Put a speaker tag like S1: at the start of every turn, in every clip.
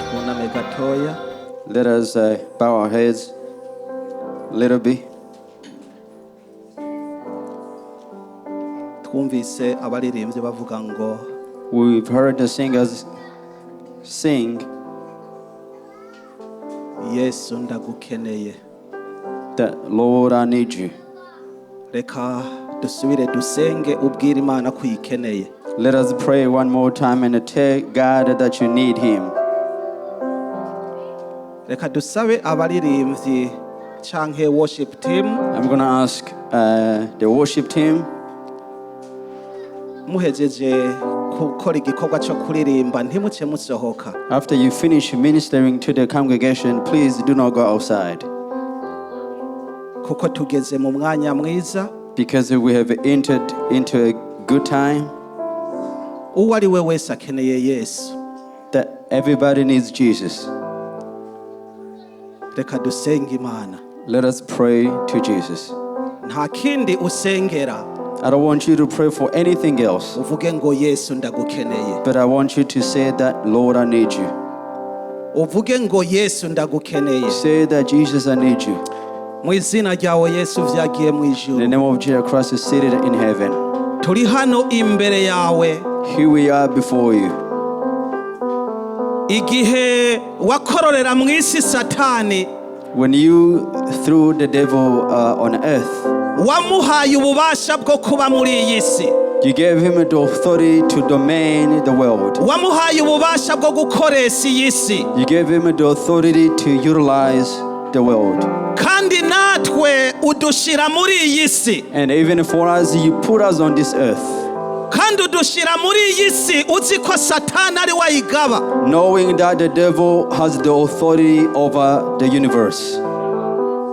S1: Twuname gatoya.
S2: Let us bow our heads a little bit.
S1: Twumvise abaririmbyi bavuga ngo
S2: We've heard the singers sing
S1: Yesu ndagukeneye.
S2: That, "Lord, I need you."
S1: Reka dusubire dusenge ubwire Imana ko uyikeneye.
S2: Let us pray one more time and tell God that you need him.
S1: Reka dusabe abaririmbyi canke worship team.
S2: I'm going to ask the worship team.
S1: Muhejeje gukora igikorwa cyo kuririmba ntimuce musohoka.
S2: After you finish ministering to the congregation, please do not go outside
S1: kuko tugeze mu mwanya mwiza.
S2: Because we have entered into a good time
S1: Uwo ari we wese akeneye Yesu.
S2: That everybody needs Jesus.
S1: Reka dusenge Imana.
S2: Let us pray to Jesus.
S1: Nta kindi usengera.
S2: I don't want you to pray for anything else,
S1: Uvuge ngo Yesu ndagukeneye.
S2: But I want you to say that, "Lord, I need you."
S1: Uvuge ngo Yesu ndagukeneye.
S2: Say that, "Jesus, I need you."
S1: Mu izina ryawe Yesu vyagiye mu
S2: In the
S1: ijuru.
S2: name of Jesus Christ is seated in heaven.
S1: Turi hano imbere yawe.
S2: Here we are before you.
S1: Igihe wakororera mu isi Satani,
S2: When you threw the devil on earth,
S1: wamuhaye ububasha bwo kuba muri iyi si.
S2: You gave him the authority to domain the world.
S1: Wamuhaye ububasha bwo gukoresha iyi si.
S2: You gave him the authority to utilize the world.
S1: Kandi natwe udushira muri iyi si.
S2: And even for us, you put us on this earth,
S1: Kandi udushira muri iyi si uzi ko Satani ari we ayigaba.
S2: Knowing that the devil has the authority over the universe.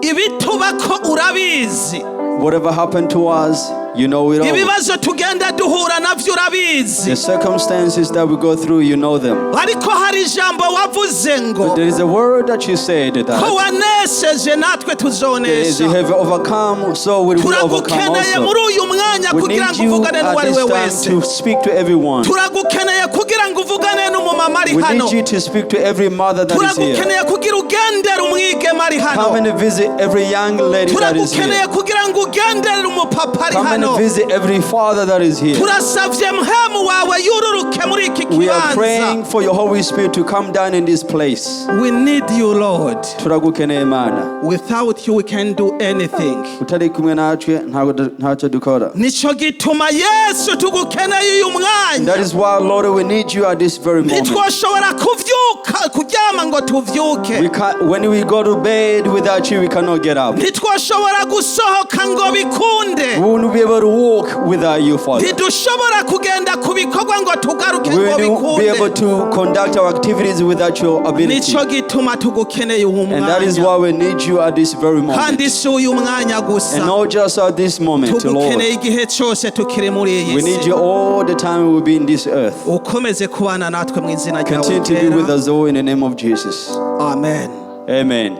S1: Ibitubako urabizi.
S2: Whatever happened to us, you know it all.
S1: Ibibazo tugenda duhura navyo urabizi.
S2: The circumstances that we go through, you know them.
S1: Ariko hari ijambo wavuze ngo
S2: But there is a word that you said
S1: ko
S2: that
S1: wanesheje natwe
S2: as
S1: tuzonesha.
S2: you have overcome, so will we overcome
S1: Turagukeneye
S2: also.
S1: muri uyu mwanya
S2: We
S1: kugira
S2: need
S1: ngo
S2: you
S1: uvugane
S2: at
S1: n'uwo ari
S2: this
S1: we
S2: time
S1: wese.
S2: to speak to everyone.
S1: Turagukeneye kugira ngo uvugane n'umumama ari
S2: We
S1: hano.
S2: need you to speak to every mother that is here.
S1: Turagukeneye kugira ugendere umwigeme ari hano.
S2: Come and visit every young lady that is
S1: Turagukeneye
S2: here.
S1: kugira ngo ugendere umupapa ari
S2: Come
S1: hano.
S2: and visit every father that is here.
S1: Turasavye mpwemu wawe yururuke muri iki
S2: We are
S1: kibanza.
S2: praying for your Holy Spirit to come down in this place.
S1: We need you, Lord.
S2: Turagukeneye Mana.
S1: Without you we can do anything.
S2: Utari kumwe natwe ntabwo ntacyo dukora.
S1: Nico gituma Yesu tugukeneye uyu mwanya.
S2: That is why, Lord, we need you at this very moment.
S1: Ntitwoshobora kuvyuka kuryama ngo tuvyuke.
S2: We can't, when we go to bed without you, we cannot get up.
S1: Ntitwoshobora gusohoka ngo bikunde.
S2: We won't be able to walk without you, Father.
S1: Ntidushobora kugenda ku bikorwa ngo tugaruke
S2: We
S1: ngo
S2: won't be able
S1: bikunde.
S2: To conduct our activities without your ability.
S1: Nico gituma tugukeneye uyu
S2: And that is
S1: mwanya.
S2: Why we need you at this very moment.
S1: Kandi si uyu mwanya gusa.
S2: And not just at this moment,
S1: Tugukeneye
S2: Lord.
S1: Igihe cyose tukiri muri iyi
S2: We need
S1: si.
S2: You all the time we will be in this earth.
S1: Ukomeze kubana natwe mu izina ryawe
S2: Continue to be with
S1: ryera.
S2: Us all in the name of Jesus.
S1: Amen.
S2: Amen.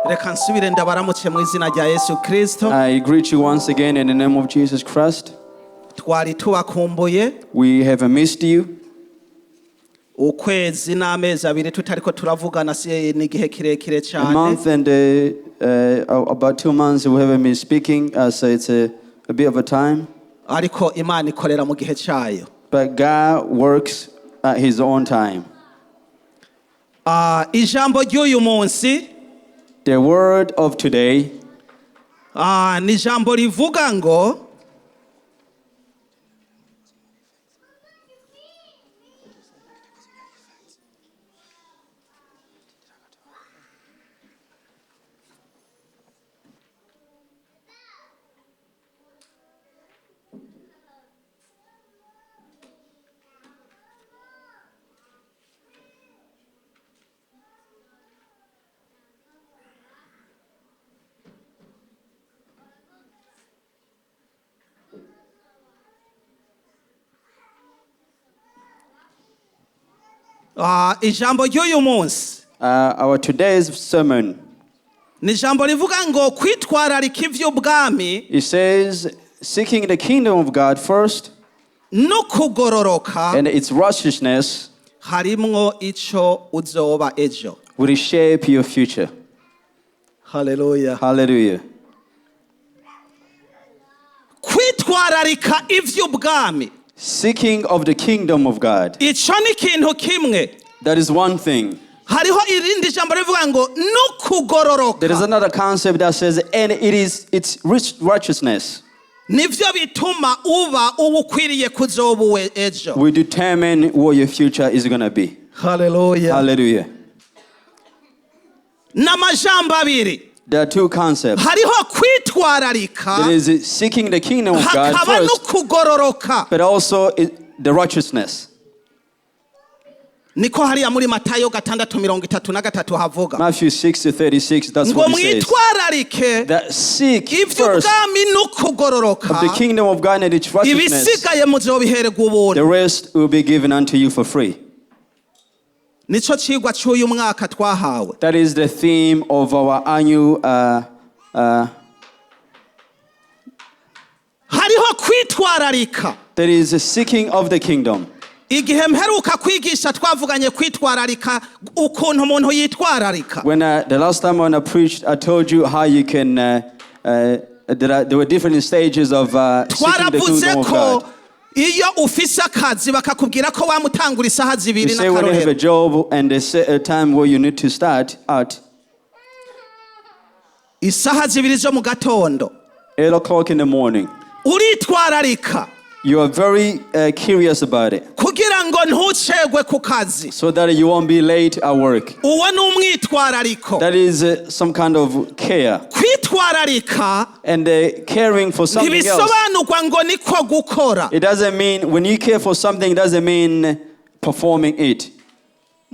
S1: Reka nsubire ndabaramutse mu izina rya Yesu Kirisito.
S2: I greet you once again in the name of Jesus Christ.
S1: Twari tubakumbuye.
S2: We have missed you.
S1: Ukwezi n'amezi abiri tutariko turavugana si ni igihe kirekire
S2: A
S1: cyane.
S2: Month and about 2 months we haven't been speaking, so it's a bit of a time.
S1: Ariko Imana ikorera mu gihe cyayo.
S2: But God works at His own time.
S1: Ah, ijambo ry'uyu munsi
S2: The word of today
S1: ah, ni ijambo rivuga ngo Ah, ijambo ry'uyu munsi
S2: Our today's sermon,
S1: ni ijambo rivuga ngo kwitwararika iby'ubwami
S2: it says, seeking the kingdom of God first
S1: no kugororoka
S2: and its righteousness,
S1: Harimwo ico uzoba ejo.
S2: Will shape your future.
S1: Haleluya.
S2: Hallelujah.
S1: Kwitwararika ivy'ubwami,
S2: Seeking of the kingdom of God.
S1: ico ni ikintu kimwe.
S2: That is one thing.
S1: Hariho irindi jambo rivuga ngo
S2: There is
S1: n'ukugororoka.
S2: Another concept that says, and it's rich righteousness.
S1: Nivyo bituma uba uba ukwiriye kuzoba uwe ejo.
S2: Will determine what your future is going to be.
S1: Haleluya.
S2: Hallelujah.
S1: N'amajambo abiri.
S2: There are two concepts.
S1: Hariho kwitwararika,
S2: There is seeking the kingdom of God
S1: hakaba
S2: first,
S1: n'ukugororoka.
S2: But also the righteousness.
S1: Niko hariya muri Matayo 6:33 havuga.
S2: Matthew 6:36, that's
S1: Ngo
S2: what it says.
S1: mwitwararike
S2: That seek first
S1: ivy'ubwami n'ukugororoka,
S2: of the kingdom of God and its righteousness,
S1: ibisigaye muzobihererwa ubuntu.
S2: The rest will be given unto you for free.
S1: Nico cigwa c'uyu mwaka twahawe.
S2: That is the theme of our annual.
S1: Hariho kwitwararika.
S2: That is the seeking of the kingdom.
S1: Igihe mperuka kwigisha twavuganye kwitwararika ukuntu umuntu yitwararika.
S2: The last time when I preached, I told you how you can. There were different stages of seeking the
S1: Twaravuze
S2: kingdom of
S1: ko
S2: God.
S1: Iyo ufise akazi bakakubwira ko wamutangura isaha
S2: You
S1: 2
S2: say when you have a
S1: n'akarorero.
S2: Job and they set a time where you need to start at
S1: Isaha 2 zo mu gatondo.
S2: 8 o'clock in the morning.
S1: Uritwararika
S2: You are very curious about it
S1: kugira ngo ntucegwe ku kazi.
S2: So that you won't be late at work.
S1: Uwo ni umwitwarariko.
S2: That is some kind of care.
S1: Kwitwararika
S2: And caring for something else.
S1: ntibisobanurwa ngo niko gukora.
S2: It doesn't mean, when you care for something, it doesn't mean performing it.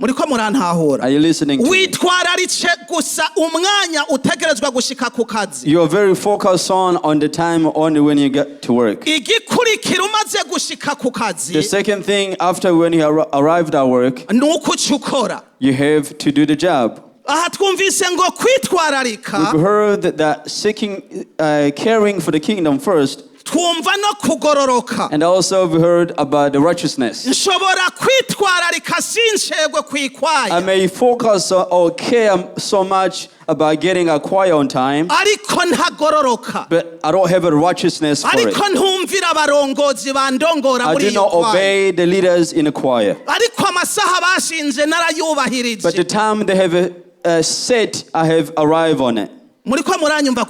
S1: Muriko murantahura?
S2: Are you listening to me?
S1: Witwararitse gusa umwanya utegerezwa gushika ku kazi.
S2: You are very focused on the time only when you get to work.
S1: Igikurikira umaze gushika ku kazi
S2: The second thing after when you arrived at work,
S1: ni uko uca ukora.
S2: You have to do the job.
S1: Aha twumvise ngo kwitwararika,
S2: We've heard that seeking, caring for the kingdom first,
S1: twumva no kugororoka.
S2: And also we heard about the righteousness.
S1: Nshobora kwitwararika sincegwe
S2: I
S1: kwikwaya,
S2: may focus or care so much about getting a choir on time,
S1: ariko ntagororoka,
S2: but I don't have a righteousness for it.
S1: Ariko ntumvira abarongozi bandongora
S2: I
S1: muri
S2: do
S1: iyo
S2: not
S1: kwaya,
S2: obey the leaders in the choir.
S1: Ariko amasaha bashinze
S2: But
S1: narayubahirije.
S2: The time they have set, I have arrived on it.
S1: Muriko muranyumva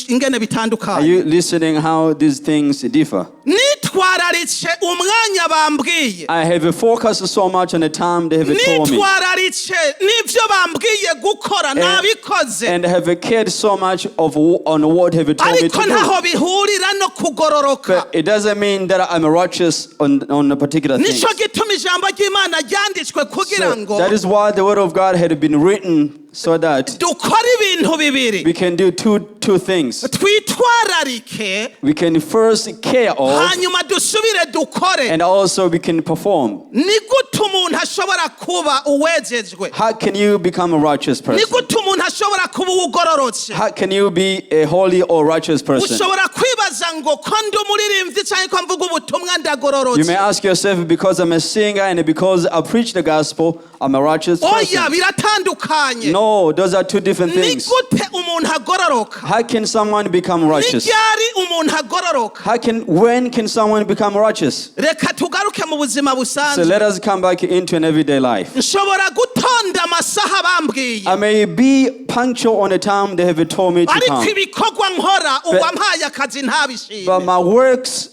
S1: ingene
S2: Are
S1: bitandukanye?
S2: you listening how these things differ?
S1: Nitwararitse umwanya bambwiye,
S2: I have focused so much on the time they have told me.
S1: Nitwararitse n'ibyo bambwiye gukora nabikoze,
S2: And have cared so much on what have told me to
S1: ariko
S2: do.
S1: Ntaho bihurira no kugororoka.
S2: But it doesn't mean that I'm righteous on a particular thing.
S1: Nico gituma ijambo ry'Imana ryanditswe kugira
S2: So
S1: ngo
S2: that is why the word of God had been written so that
S1: dukore ibintu bibiri.
S2: We can do two things.
S1: Twitwararike,
S2: We can first care of
S1: hanyuma dusubire dukore.
S2: And also we can perform.
S1: Ni gute umuntu ashobora kuba uwejejwe?
S2: How can you become a righteous
S1: Ni
S2: person?
S1: gute umuntu ashobora kuba uwugororotse?
S2: How can you be a holy or righteous person?
S1: Ushobora kwibaza ngo ko ndi umuririmbyi cyangwa ko mvuga ubutumwa
S2: You may
S1: ndagororotse.
S2: Ask yourself, because I'm a singer and because I preach the gospel, I'm a righteous
S1: Oya,
S2: person.
S1: biratandukanye.
S2: No, those are two different
S1: Ni
S2: things.
S1: gute umuntu agororoka?
S2: How can someone become
S1: Ni
S2: righteous?
S1: ryari umuntu agororoka?
S2: When can someone become righteous?
S1: Reka tugaruke mu buzima
S2: So
S1: busanzwe.
S2: let us come back into an everyday life.
S1: Nshobora gutonda amasaha bambwiye,
S2: I may be punctual on the time they have told me to
S1: ariko
S2: come.
S1: Ibikorwa nkora uwampaye akazi ntabishime.
S2: But my works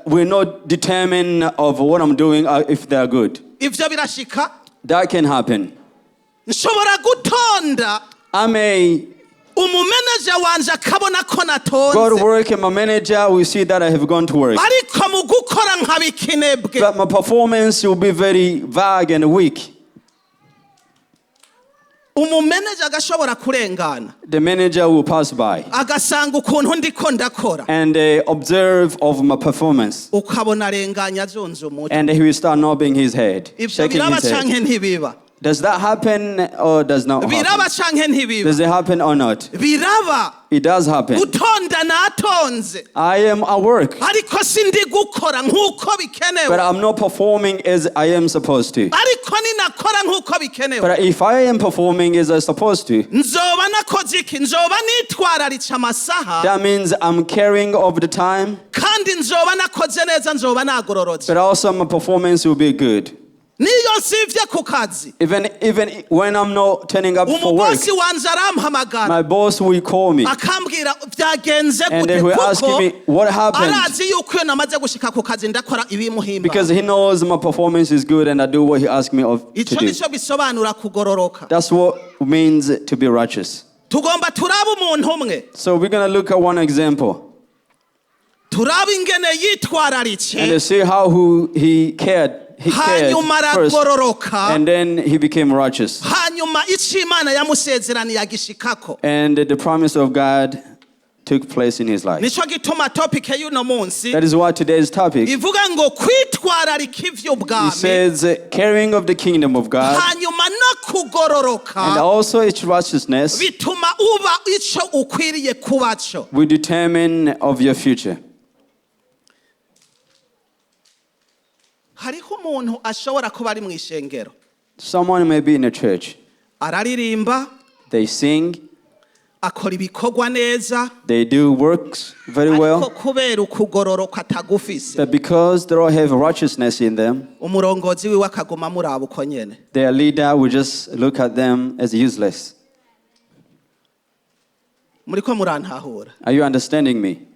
S2: will not determine of what I'm doing if they are good.
S1: Ivyo birashika.
S2: That can happen.
S1: Nshobora gutonda,
S2: I may
S1: umumeneja wanje akabona ko
S2: go to
S1: natonze,
S2: work and my manager will see that I have gone to work.
S1: Ariko mu gukora nkaba ikinebwe.
S2: But my performance will be very vague and weak.
S1: Umumeneja agashobora kurengana,
S2: The manager will pass by
S1: agasanga ukuntu ndiko ndakora,
S2: and observe of my performance.
S1: Ukabona arenganya azunze umutwe.
S2: And he will start nodding his head,
S1: Ivyo
S2: shaking
S1: biraba
S2: his head.
S1: canke ntibiba?
S2: Does that happen or does not happen?
S1: Biraba canke ntibiba?
S2: Does it happen or not?
S1: Biraba.
S2: It does happen.
S1: Gutonda natonze,
S2: I am at work,
S1: ariko sindi gukora nk'uko bikenewe.
S2: But I'm not performing as I am supposed to.
S1: Ariko ninakora nk'uko bikenewe,
S2: But if I am performing as I'm supposed to,
S1: nzoba nakoze iki? Nzoba nitwararitse amasaha,
S2: that means I'm caring of the time,
S1: kandi nzoba nakoze neza, nzoba nagororotse.
S2: But also my performance will be good.
S1: Niyo nsivye ku kazi,
S2: Even when I'm not turning up for work,
S1: umu boss wanje arampamagara,
S2: my boss will call me
S1: akambwira byagenze
S2: and
S1: gute,
S2: he will ask
S1: kuko
S2: me what happened,
S1: arazi yuko iyo namaze gushika ku kazi ndakora ibimuhimba.
S2: Because he knows my performance is good and I do what he asked me of to
S1: Ico
S2: do.
S1: nico bisobanura kugororoka.
S2: That's what means to be righteous.
S1: Tugomba turabe umuntu umwe,
S2: So we're gonna look at one example
S1: turabe ingene yitwararitse,
S2: and to see how who he cared. He cared
S1: hanyuma
S2: first,
S1: aragororoka,
S2: and then he became righteous.
S1: Hanyuma ico Imana yamusezeraniye agishikako.
S2: And the promise of God took place in his life.
S1: Nico gituma topic y'uno munsi
S2: That is why today's topic,
S1: ivuga ngo kwitwararika ivy'ubwami,
S2: it says caring of the kingdom of God
S1: hanyuma no kugororoka
S2: and also its righteousness
S1: bituma uba ico ukwiriye kuba co.
S2: will determine of your future.
S1: Hariho umuntu ashobora kuba ari mu ishengero,
S2: Someone may be in a church.
S1: Araririmba,
S2: They sing,
S1: akora ibikorwa neza,
S2: they do works very
S1: ariko
S2: well,
S1: kubera ukugororoka atagufise,
S2: but because they don't have righteousness in them,
S1: umurongozi wiwe akaguma amuraba uko nyene.
S2: Their leader will just look at them as useless.
S1: Muriko murantahura?
S2: Are you understanding me?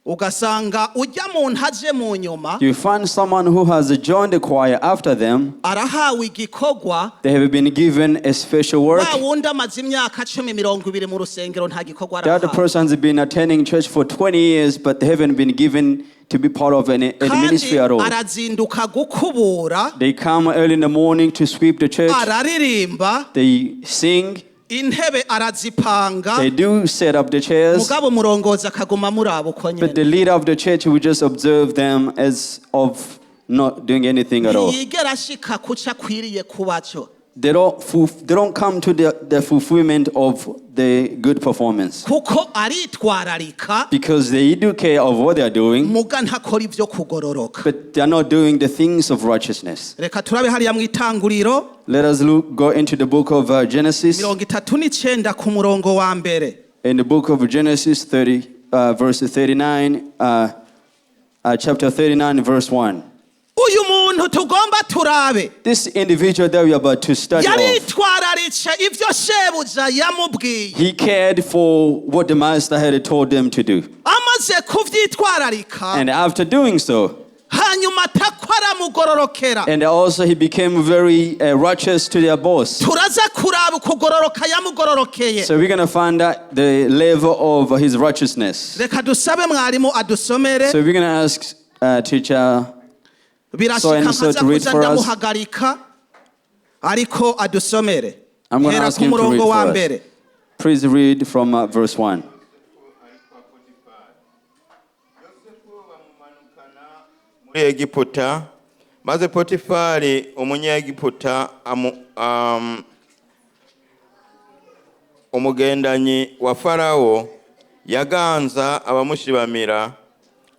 S1: Ugasanga ujya muntu aje mu nyuma,
S2: You find someone who has joined the choir after them,
S1: arahawe igikorwa,
S2: they have been given a special work.
S1: wa wundi amaze imyaka 10, 20 mu rusengero nta gikorwa
S2: The other
S1: arahawe.
S2: person has been attending church for 20 years, but they haven't been given to be part of any ministry
S1: Kandi
S2: at all.
S1: arazinduka gukubura,
S2: They come early in the morning to sweep the church.
S1: Araririmba,
S2: They sing.
S1: Intebe arazipanga,
S2: They do set up the chairs.
S1: Mugabo umurongozi akaguma amuraba uko
S2: But
S1: nyene.
S2: the leader of the church will just observe them as of not doing anything at all.
S1: Ntiyigera ashika kuco akwiriye kuba cyo.
S2: They don't come to the fulfillment of the good performance
S1: Kuko aritwararika,
S2: because they do care of what they are doing,
S1: muga ntakora ibyo kugororoka.
S2: But they are not doing the things of righteousness.
S1: Reka turabe hariya mu Itanguriro,
S2: Let us go into the book of Genesis.
S1: 39 ku murongo wa mbere.
S2: In the book of Genesis 30, verse 39, chapter 39, verse 1.
S1: Uyu muntu tugomba turabe,
S2: This individual that we are about to study of,
S1: yaritwararitse ibyo shebuja yamubwiye.
S2: He cared for what the master had told them to do.
S1: Amaze kuvyitwararika,
S2: And after doing so,
S1: hanyuma atako aramugororokera.
S2: And also he became very righteous to their boss.
S1: Turaza kuraba ukugororoka yamugororokeye.
S2: So we're going to find out the level of his righteousness.
S1: Reka dusabe mwarimu adusomere.
S2: So we're going to ask teacher
S1: Birashika
S2: so and so
S1: nkaza
S2: to read
S1: kuza
S2: for us.
S1: Ndamuhagarika, ariko adusomere.
S2: I'm gonna
S1: Hera
S2: ask
S1: ku
S2: him to
S1: murongo
S2: read
S1: wa
S2: for us.
S1: mbere.
S2: Please read from verse 1.
S3: Yosefu bamumanukana muri Egiputa, maze Potifari umunyegiputa umugendanyi wa Farawo yaganza abamushibamira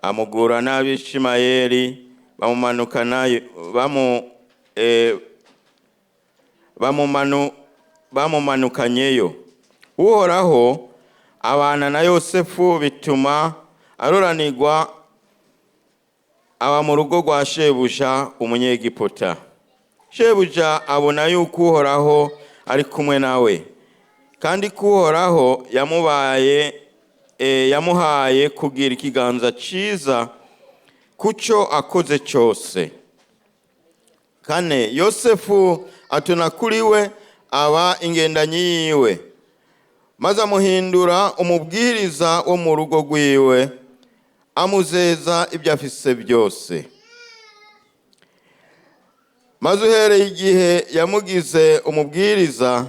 S3: amugura n'Abishimayeli bamumanukanayo bamumanukanyeyo. Uhoraho abana na Yosefu bituma aroranirwa aba mu rugo rwa shebuja umunyegiputa. Shebuja abona yuko Uhoraho ari kumwe nawe kandi ko Uhoraho yamuhaye kugira ikiganza cyiza kucyo akoze cyose. 4, Yosefu atona kuri we aba ingendanyi yiwe maze amuhindura umubwiriza wo mu rugo rwiwe amuzeza ibyo afise byose. Maze uhereye igihe yamugize umubwiriza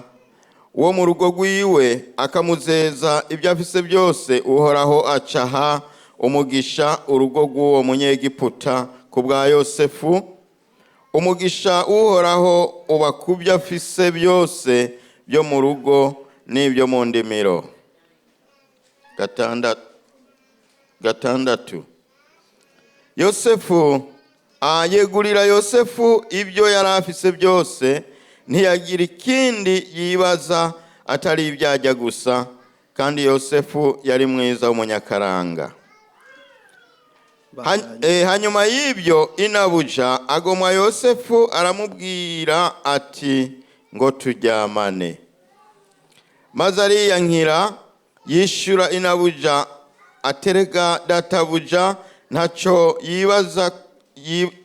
S3: wo mu rugo rwiwe akamuzeza ibyo afise byose, Uhoraho acaha umugisha urugo rw'uwo munyegiputa ku bwa Yosefu. Umugisha uhoraho uba ku byo afise byose byo mu rugo n'ibyo mu ndimiro. Gatandatu, Yosefu yegurira Yosefu ibyo yari afise byose, ntiyagira ikindi yibaza atari ibyo arya gusa. Kandi Yosefu yari mwiza w'umunyakaranga. Hanyuma y'ibyo inabuja agomwa Yosefu, aramubwira ati: "Ngo turyamane." Maze ariyankira, yishyura inabuja aterega databuja ntacyo yibaza,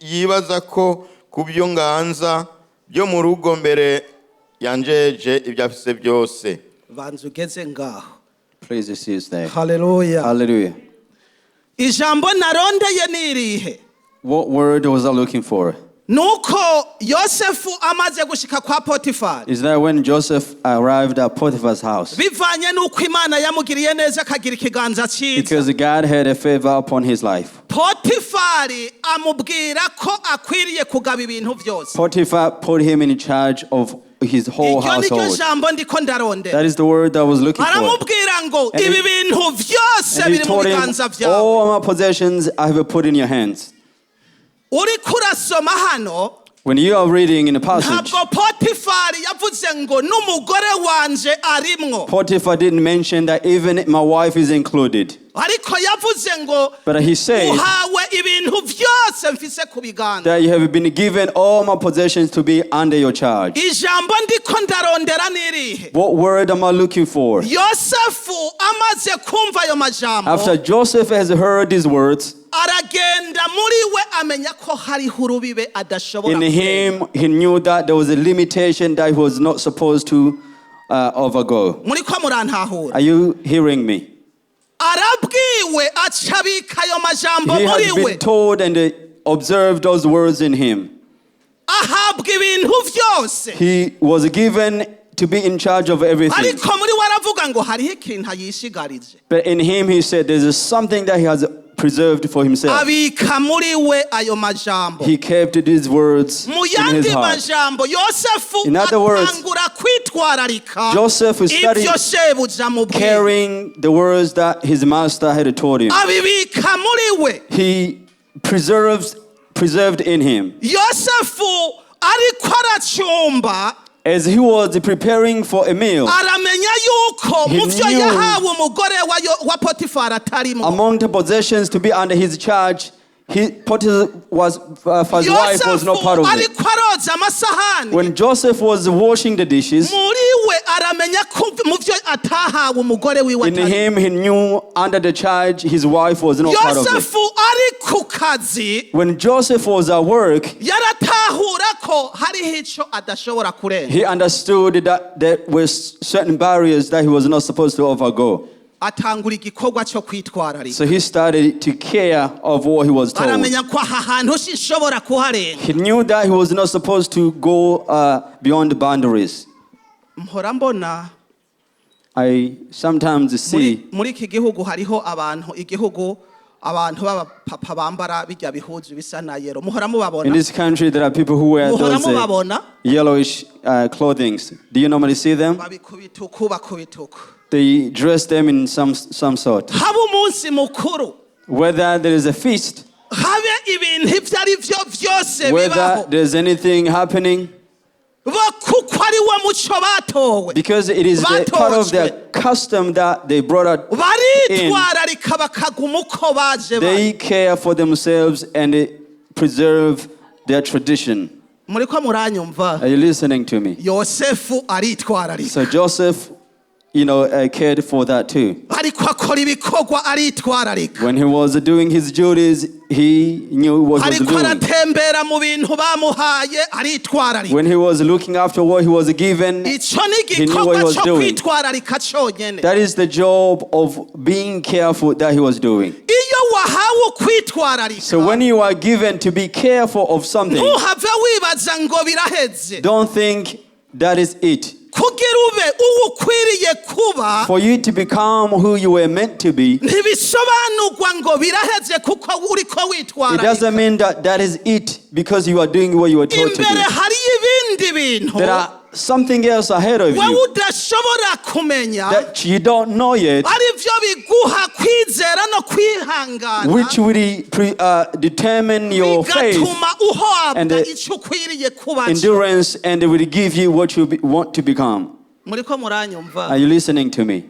S3: yibaza ko ku byo nganza byo mu rugo, mbere yanjeje ibyo afise byose.
S1: Banza ugeze ngaho.
S2: Please see us there.
S1: Haleluya.
S2: Hallelujah.
S1: Ijambo narondeye ni irihe?
S2: What word was I looking for?
S1: Nuko Yosefu amaze gushika kwa Potifari,
S2: Is that when Joseph arrived at Potiphar's house,
S1: bivanye n'uko Imana yamugiriye neza akagira ikiganza cyiza,
S2: because God had a favor upon his life,
S1: Potifari amubwira ko akwiriye kugaba ibintu byose.
S2: Potiphar put him in charge of his whole
S1: Iryo niryo
S2: household.
S1: jambo ndiko ndarondera.
S2: That is the word I was looking for.
S1: Aramubwira ngo
S2: And
S1: ibi bintu byose
S2: And he
S1: biri mu
S2: told him,
S1: biganza byawe.
S2: "All my possessions I have put in your hands."
S1: Uriko urasoma hano,
S2: When you are reading in the passage,
S1: ntabwo Potifari yavuze ngo n'umugore wanje arimwo,
S2: Potiphar didn't mention that even my wife is included.
S1: Ariko yavuze ngo
S2: But he said
S1: uhawe ibintu byose mfise ku biganza.
S2: that you have been given all my possessions to be under your charge.
S1: Ijambo ndiko ndarondera ni irihe?
S2: What word am I looking for?
S1: Yosefu amaze kumva ayo majambo,
S2: After Joseph has heard these words,
S1: aragenda muri we amenya ko hariho urubibe adashobora
S2: in
S1: kurenga.
S2: Him, he knew that there was a limitation that he was not supposed to overgo.
S1: Muri ko murantahura?
S2: Are you hearing me?
S1: Arabwiwe, aca abika ayo majambo
S2: He
S1: muri
S2: has
S1: we.
S2: been told and observed those words in him.
S1: Ahabwa ibintu byose,
S2: He was given to be in charge of everything.
S1: Ariko muri we aravuga ngo hariho ikintu yishigarije.
S2: But in him, he said there's something that he has preserved for himself.
S1: Abika muri we ayo majambo.
S2: He kept these words
S1: Mu
S2: in his
S1: yandi
S2: heart.
S1: majambo, Yosefu
S2: In other words,
S1: atangura kwitwararika
S2: Joseph started
S1: ibyo shebuja amubwira.
S2: carrying the words that his master had told him.
S1: Abibika muri we.
S2: He preserved in him.
S1: Yosefu ariko aracumba,
S2: As he was preparing for a meal,
S1: aramenya yuko
S2: he
S1: mu byo
S2: knew
S1: yahawe umugore wa Potifari atarimo.
S2: Among the possessions to be under his charge, Potiphar was, his wife was not
S1: Yosefu
S2: part of it.
S1: ariko aroza amasahani,
S2: When Joseph was washing the dishes,
S1: muri we aramenya ko mu byo atahawe umugore wiwe
S2: in
S1: atarimo.
S2: him he knew under the charge his wife was not part of it.
S1: Yosefu ari ku kazi,
S2: When Joseph was at work,
S1: yaratahura ko hariho icyo adashobora kurenga.
S2: He understood that there were certain barriers that he was not supposed to overgo.
S1: Atangura igikorwa cyo kwitwararika.
S2: So he started to care of what he was told.
S1: Aramenya ko aha hantu sinshobora kuharenga.
S2: He knew that he was not supposed to go beyond the boundaries.
S1: Mpora mbona
S2: I sometimes
S1: muri,
S2: see
S1: muri iki gihugu hariho abantu, igihugu, abantu b'abapapa bambara bijya bihuzu bisa na yellow, muhora
S2: in
S1: mubabona.
S2: This country there are people who wear
S1: Muhora
S2: those
S1: mubabona.
S2: Yellowish clothings. Do you normally see them?
S1: Babikubita uku, bakubita uku.
S2: They dress them in some sort.
S1: Haba umunsi mukuru,
S2: Whether there is a feast,
S1: habe ibintu ibyo ari byo byose
S2: whether
S1: bibaho,
S2: there's anything happening,
S1: bo kuko ari wo muco batowe,
S2: because it is the part of their custom that they brought out in,
S1: baritwararika bakaguma uko baje bari.
S2: They care for themselves and they preserve their tradition.
S1: Muri ko muranyumva?
S2: Are you listening to me?
S1: Yosefu aritwararika.
S2: So Joseph cared for that too.
S1: Ariko akora ibikorwa aritwararika.
S2: When he was doing his duties, he knew what he was
S1: Ariko
S2: doing.
S1: Aratembera mu bintu bamuhaye aritwararika.
S2: When he was looking after what he was given,
S1: Icyo ni
S2: he knew what he
S1: igikorwa
S2: was
S1: cyo
S2: doing.
S1: Kwitwararika cyonyine.
S2: That is the job of being careful that he was doing.
S1: Iyo wahawe ukwitwararika,
S2: So when you are given to be careful of something,
S1: ntuhave wibaza ngo biraheze.
S2: Don't think that is it.
S1: Kugira ube uwo ukwiriye kuba,
S2: For you to become who you were meant to be,
S1: ntibisobanurwa ngo biraheze kuko uriko
S2: it
S1: witwararika.
S2: Doesn't mean that that is it because you are doing what you were told to
S1: Imbere
S2: do.
S1: hariyo ibindi bintu
S2: There are something else ahead of
S1: wowe
S2: you
S1: udashobora kumenya,
S2: that you don't know yet,
S1: ari byo biguha kwizera no kwihangana,
S2: which will determine your faith,
S1: bigatuma uhabwa
S2: and the
S1: icyo ukwiriye kuba cyo.
S2: Endurance, and it will give you what you want to become.
S1: Muriko muranyumva?
S2: Are you listening to me?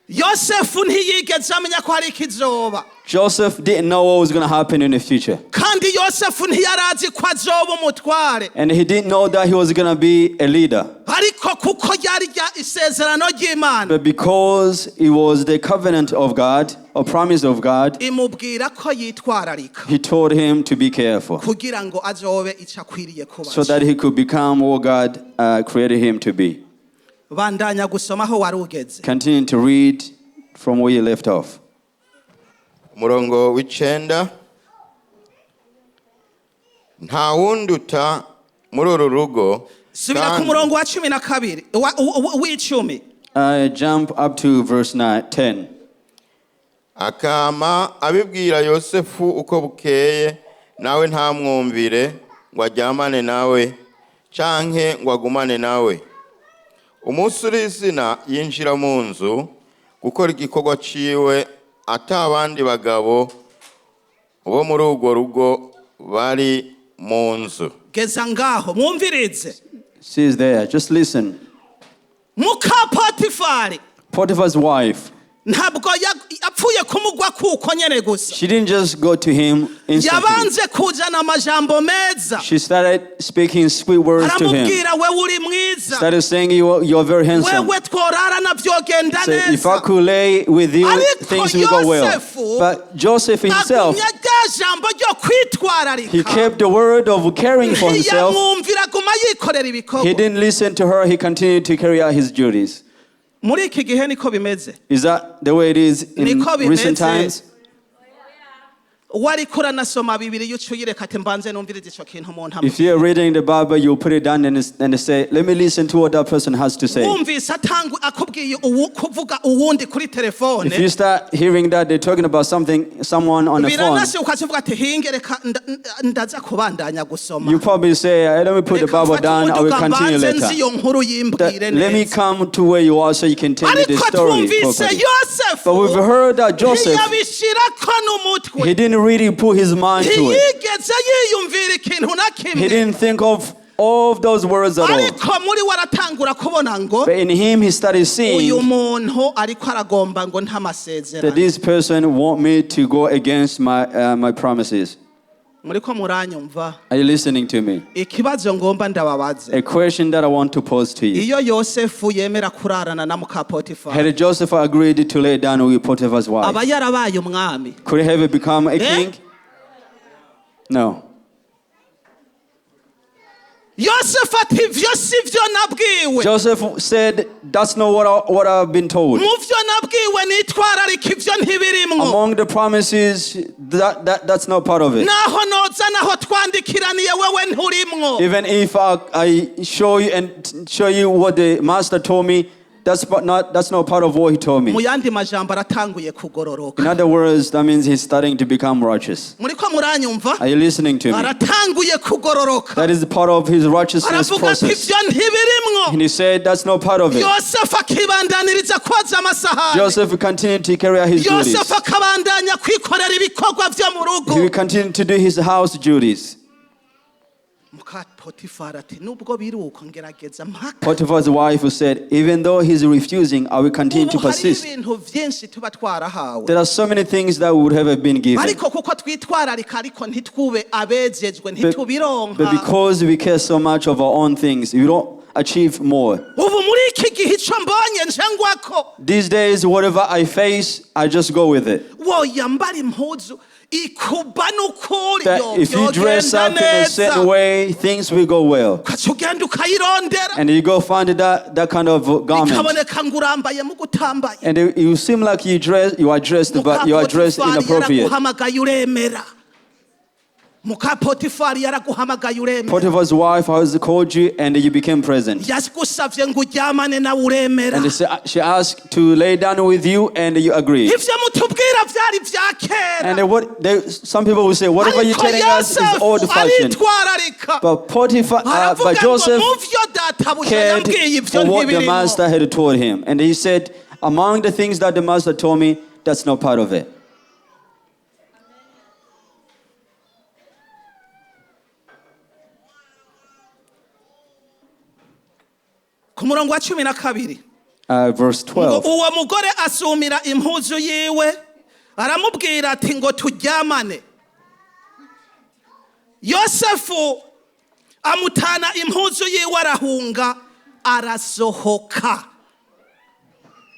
S1: Yosefu ntiyigeze amenya ko hari ikizoba.
S2: Joseph didn't know what was going to happen in the future.
S1: Kandi Yosefu ntiyarazi ko azoba umutware.
S2: And he didn't know that he was going to be a leader.
S1: Ariko kuko ryari rya isezerano ry'Imana,
S2: But because it was the covenant of God, or promise of God,
S1: imubwira ko yitwararika
S2: he told him to be careful
S1: kugira ngo azobe icyo akwiriye kuba.
S2: So that he could become what God created him to be.
S1: Bandanya gusoma aho wari ugeze.
S2: Continue to read from where you left off.
S3: Umurongo w'icenda nta wunduta muri uru rugo.
S1: Subira ku
S3: Kandi-
S1: murongo wa 12 w'icumi.
S2: Jump up to verse 9, 10.
S3: Akama abibwira Yosefu uko bukeye nawe ntamwumvire ngo aryamane nawe canke ngo agumane nawe. Umunsi uri izina yinjira mu nzu gukora igikorwa ciwe ata abandi bagabo bo muri urwo rugo bari mu nzu.
S1: Geza ngaho mwumvirize.
S2: She's there. Just listen.
S1: Muka Potifari
S2: Potiphar's wife,
S1: ntabwo yapfuye kumugwa kuko nyene gusa.
S2: She didn't just go to him instantly.
S1: Yabanje kuzana amajambo meza.
S2: She started speaking sweet words to him.
S1: Aramubwira wewe uri mwiza.
S2: Started saying, You are very handsome.
S1: Wewe tworarana vyogenda
S2: Say, if I
S1: neza.
S2: could lay with you,
S1: Ariko
S2: things will go well.
S1: Yosefu
S2: But Joseph himself,
S1: agumya rya jambo ryo kwitwararika.
S2: He kept the word of caring for himself.
S1: Ntiyamwumvira aguma yikorera ibikorwa.
S2: He didn't listen to her. He continued to carry out his duties.
S1: Muri iki gihe niko bimeze.
S2: Is that the way it is in
S1: Niko
S2: recent
S1: bimeze.
S2: Times?
S1: Wariko uranasoma Bibiliya uca uyireka ati mbanze numvirize ico kintu umuntu
S2: If you're reading the Bible, you put it down and say, "Let me listen to what that person has to say."
S1: Wumvise atangwa akubwiye uwu kuvuga uwundi kuri telefone,
S2: If you start hearing that they're talking about something, someone on the phone,
S1: biranashe ukakivuga ati hinge reka ndaza kubandanya gusoma.
S2: You probably say, "Let me put the
S1: Reka
S2: Bible
S1: mfate
S2: down, I will
S1: umuduga
S2: continue
S1: mbanze
S2: later.
S1: nzi iyo nkuru yimbwire
S2: Let me
S1: neza."
S2: come to where you are so you can tell me the
S1: Ariko
S2: story
S1: twumvise
S2: properly."
S1: Yosefu
S2: But we've heard that Joseph,
S1: ntiyabishirako n'umutwe.
S2: He didn't really put his mind to it.
S1: Ntiyigeze yiyumvira ikintu na
S2: He
S1: kimwe.
S2: didn't think of all of those words at all.
S1: Ariko muri we aratangura kubona ngo
S2: But in him, he started seeing
S1: uyu muntu ariko aragomba ngo
S2: that
S1: ntamasezerano.
S2: This person want me to go against my promises.
S1: Muriko muranyumva?
S2: Are you listening to me?
S1: Ikibazo ngomba ndababaze.
S2: A question that I want to pose to you.
S1: Iyo Yosefu yemera kurarana na muka Potifari,
S2: Had Joseph agreed to lay down with Potiphar's wife,
S1: aba yarabaye umwami?
S2: Could he have become a
S1: Eh?
S2: King? No.
S1: Yosefu ati ivyo si vyo nabwiwe.
S2: Joseph said, "That's not what I've been told.
S1: Mu vyo nabwiwe nitwararika ivyo ntibirimwo.
S2: Among the promises, that's not part of it.
S1: Naho noza naho twandikiraniye wewe nturimwo.
S2: Even if I show you and show you what the master told me, that's not part of what he told
S1: Mu
S2: me."
S1: yandi majambo aratanguye kugororoka.
S2: In other words, that means he's starting to become righteous.
S1: Muriko muranyumva?
S2: Are you listening to me?
S1: Aratanguye kugororoka.
S2: That is part of his righteousness
S1: Aravuga ati
S2: process.
S1: ivyo ntibirimwo.
S2: And he said, "That's not part of it."
S1: Yosefu akibandaniriza koza amasahani.
S2: Joseph continued to carry out his duties.
S1: Yosefu akabandanya kwikorera ibikorwa vyo mu rugo.
S2: He will continue to do his house duties.
S1: Muka Potifari ati nubwo biri uko ngerageza mpaka.
S2: Potiphar's wife said, "Even though he's refusing, I will continue to
S1: Ubu hariho
S2: persist."
S1: ibintu vyinshi tuba twarahawe,
S2: There are so many things that would have been given.
S1: Ariko kuko twitwararika ariko ntitwube abejejwe
S2: But
S1: ntitubironka.
S2: Because we care so much of our own things, we don't achieve more.
S1: Ubu muri iki gihe ico mbonye nje ngwako.
S2: These days, whatever I face, I just go with it.
S1: Woyambara impuzu ikuba n'ukuri
S2: That if you dress
S1: vyogenda
S2: up in a certain
S1: neza,
S2: way, things will go well.
S1: ukaca ugenda ukayirondera,
S2: And you go find that kind of garment.
S1: bikaboneka ngo urambaye mu gutambaye.
S2: And you seem like you are dressed, but you are dressed
S1: Muka Potifari
S2: inappropriate.
S1: yaraguhamagaye uremera. Muka Potifari yaraguhamagaye uremera.
S2: Potiphar's wife has called you and you became present.
S1: Yagusavye ngo uryamane nawe uremera.
S2: And she asked to lay down with you and you agreed.
S1: Ivyo mutubwira vyari vya kera.
S2: And some people will say, whatever you're
S1: Ariko
S2: telling us is
S1: Yosefu
S2: old fashioned.
S1: aritwararika.
S2: But Potiphar,
S1: Aravuga
S2: but
S1: ngo
S2: Joseph
S1: mu vyo databuja
S2: cared
S1: yambwiye ivyo
S2: for what the
S1: ntibirimo.
S2: master had told him. And he said, among the things that the master told me, that's not part of it.
S1: Ku murongo wa 12
S2: Verse
S1: ngo
S2: 12.
S1: uwo mugore asumira impuzu yiwe aramubwira ati ngo turyamane. Yosefu amutana impuzu yiwe arahunga arasohoka.